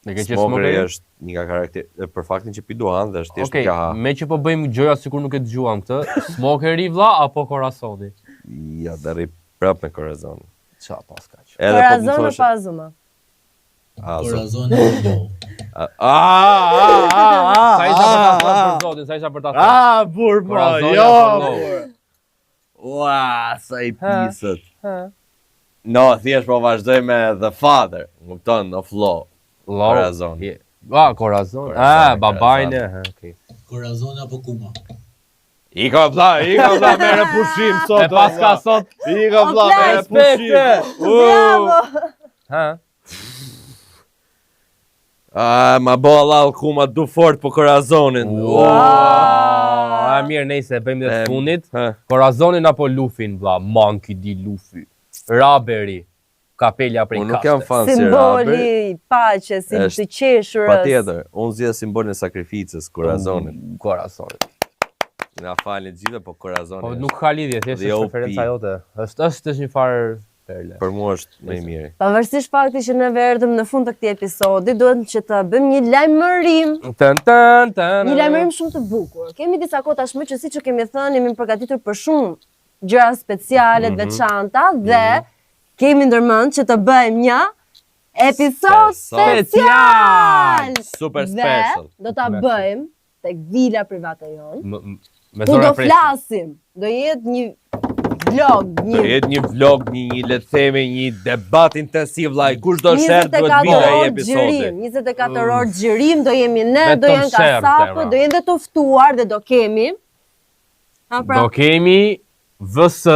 Ne ke qenë Smoker Smoker? është një nga karakter për faktin që pi duhan dhe është thjesht Okej, okay, ha. me që po bëjmë gjëra sikur nuk e dëgjuam këtë, Smokeri vlla apo Corazoni? Ja, do rri prap me Corazon. Qa pas ka që. Edhe po të më Corazon thoshe, apo Azuma? Azu. Corazon apo Law? A a a a. Sa isha për ta thënë për zotin, sa isha për ta thënë. A, burr, po, Corazoni jo. apo Law? burr. Ua, sa i Ha, pisët. ha. No, thjesht po vazhdoj me The Father, më kupton, of Law. Law. Corazon. Je- Ah, Corazon. Corazon, Ah, babain e, Corazon. ha, okej. Corazon apo Kuma? Ika vlla, ika vlla, merre pushim sot. E pas ka sot. Ika vlla, O, merre pushim. Respekte. Bravo! Ha. Ah, ma bo Allah kuma du fort po Corazonin. Ua, a mirë, nejse e bëjmë dhe të Em, fundit. Ha. Corazonin apo Lufin, vlla, Monkey D. Luffy. Raberi, kapelja prej Unë nuk jam kashte. fan si Raber. Simboli i paqes, i Është të qeshurës. Patjetër, unë zgjedh simbolin e sakrificës, Corazonin. Corazonin. Na falni të gjithë, po Corazoni. Po është- nuk ka lidhje, thjesht Dhe është OP. preferenca jote. Është është është një farë perle. për mua është më i miri. Pavarësisht faktit që neve erdhëm në fund të këtij episodi, duhet që të bëjmë një lajmërim. Tën tën tën. Një lajmërim shumë të bukur. Kemi disa kohë tashmë që siç ju kemi thënë, jemi përgatitur për shumë gjëra speciale Mhm. të veçanta dhe kemi ndërmend që të bëjmë një episod Special. special. Super Dhe special. do ta Merci. bëjmë tek vila private jonë. M- m- Me Ku zora do presim. flasim? Do jetë një vlog, Do një jetë një vlog, një një le të themi një debat intensiv like kush do sherr duhet 24 vinë ai orë episodi. xhirim, 24 orë xhirim do jemi ne, Vetëm do jenë sherr, kasapët, zemra. do jenë dhe të ftuar dhe do kemi. Ha pra, Do kemi VS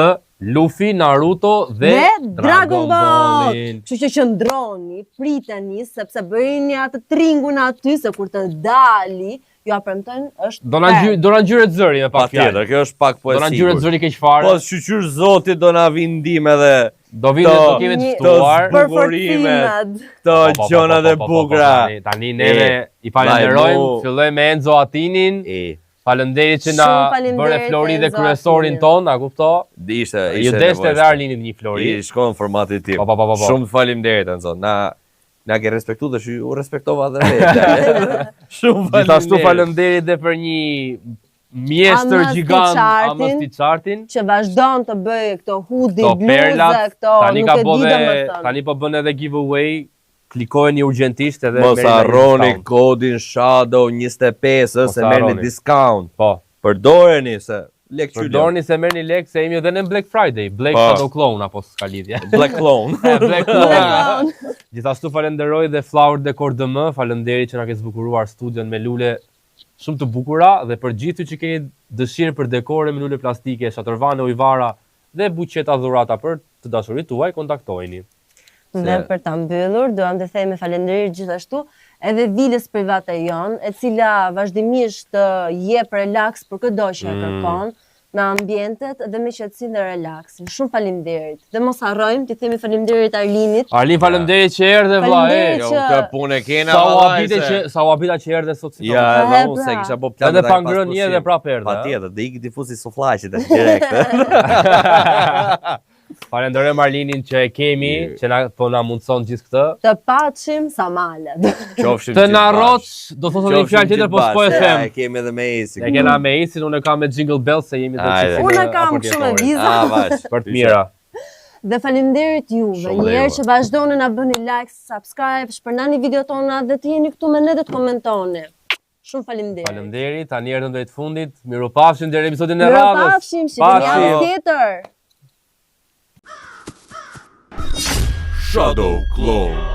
Luffy, Naruto dhe, dhe Dragon Ball. Ballin. Kështu që qëndroni, priteni sepse bëjini atë tringun aty se kur të dali, ju a premtojnë është Do na ngjy, do na ngjyret zëri me pak fjalë. Patjetër, kjo është pak po e Do na ngjyret sigurt. zëri keq fare. Po shyqyr Zoti do na vinë ndihmë edhe Do vinë Të- do kemi të Një- ftuar. të bukurimet, Përforcimet. këto Po, po, po, gjonat po, e po, po, po, bukura. Tani, tani neve E, i falenderojmë, mu. fillojmë me Enzo Atinin. E, Faleminderit që na Shumë faleminderit, bëre flori dhe Enzo kryesorin Atinin. ton, a kupto? di ishte Ju ishte deshte edhe nevojshme. Arlinit një flori. I shkon formati tim. Po, po, po, po, po. Shumë faleminderit Enzo. Na na ke respektu dhe shy, u respektova edhe vetë. Shumë faleminderit. Gjithashtu faleminderit dhe për një mjeshtër Amës gjigant Tichartin. Amës Tichartin. që vazhdon të bëjë këto hoodie, Këto bluze, perlat, këto tani nuk ka e bo di dhe domethënë. tani po bën edhe giveaway, klikojeni urgjentisht edhe Mos merrni nga një harroni discount. kodin Shadow 25 ë, Mos se merrni harroni. discount. Po. Përdoreni se lek qyl. Përdorni se merrni lek se jemi edhe në Black Friday, Black Po. Shadow Clone apo s'ka lidhje. Black Clone. E, Black Clone. Black Clone. Gjithashtu falenderoj dhe Flower Decor DM, faleminderit që na ke zbukuruar studion me lule shumë të bukura dhe për gjithë ju që keni dëshirë për dekore me lule plastike, shatërvane, ujvara dhe buqeta dhurata për të dashurit tuaj, kontaktojini. Dhe për ta mbyllur, duam të themi faleminderit gjithashtu edhe vilës private jon, e cila vazhdimisht ë, jep relaks për këdo që e kërkon, me ambientet dhe me qetësinë dhe relaksin. Shumë faleminderit. Dhe mos harrojmë të themi faleminderit Arlinit. Arlin, faleminderit që erdhe vlla, e. Faleminderit Jo, që- këtë punë e kena Sa u vallai, habite se- që sa u habita që erdhe sot si Ja, ta. edhe E, unë se pra. kisha po plan. Edhe pa ngrënë një edhe prapë erdhe, a? Patjetër, do iki difuzi sufllaqit tash direkt. Falenderojmë Arlinin që e kemi, që na po na mundson gjithë këtë. Të paçim sa malet. Qofshim Të gjithë na bashkë. rroç, do thotë një Qofshim fjalë tjetër, gjithë po s'po e bashkë. them. Ja, E kemi edhe me Esi. E kena me Ecin, unë e kam me Jingle Bell se jemi të Hajde. çiftin Unë e e kam kështu me akordeorit. viza. Ah, vash. Për të mira. Dhe faleminderit juve, Shumë një dhe herë juve. që vazhdoni na bëni like, subscribe, shpërndani videot tona dhe të jeni këtu me ne dhe të komentoni. Shumë faleminderit. Faleminderit, tani erdhëm drejt fundit. Mirupafshim deri në episodin e radhës. Mirupafshim, shihemi Pafshim. javën tjetër. Shadow Clone.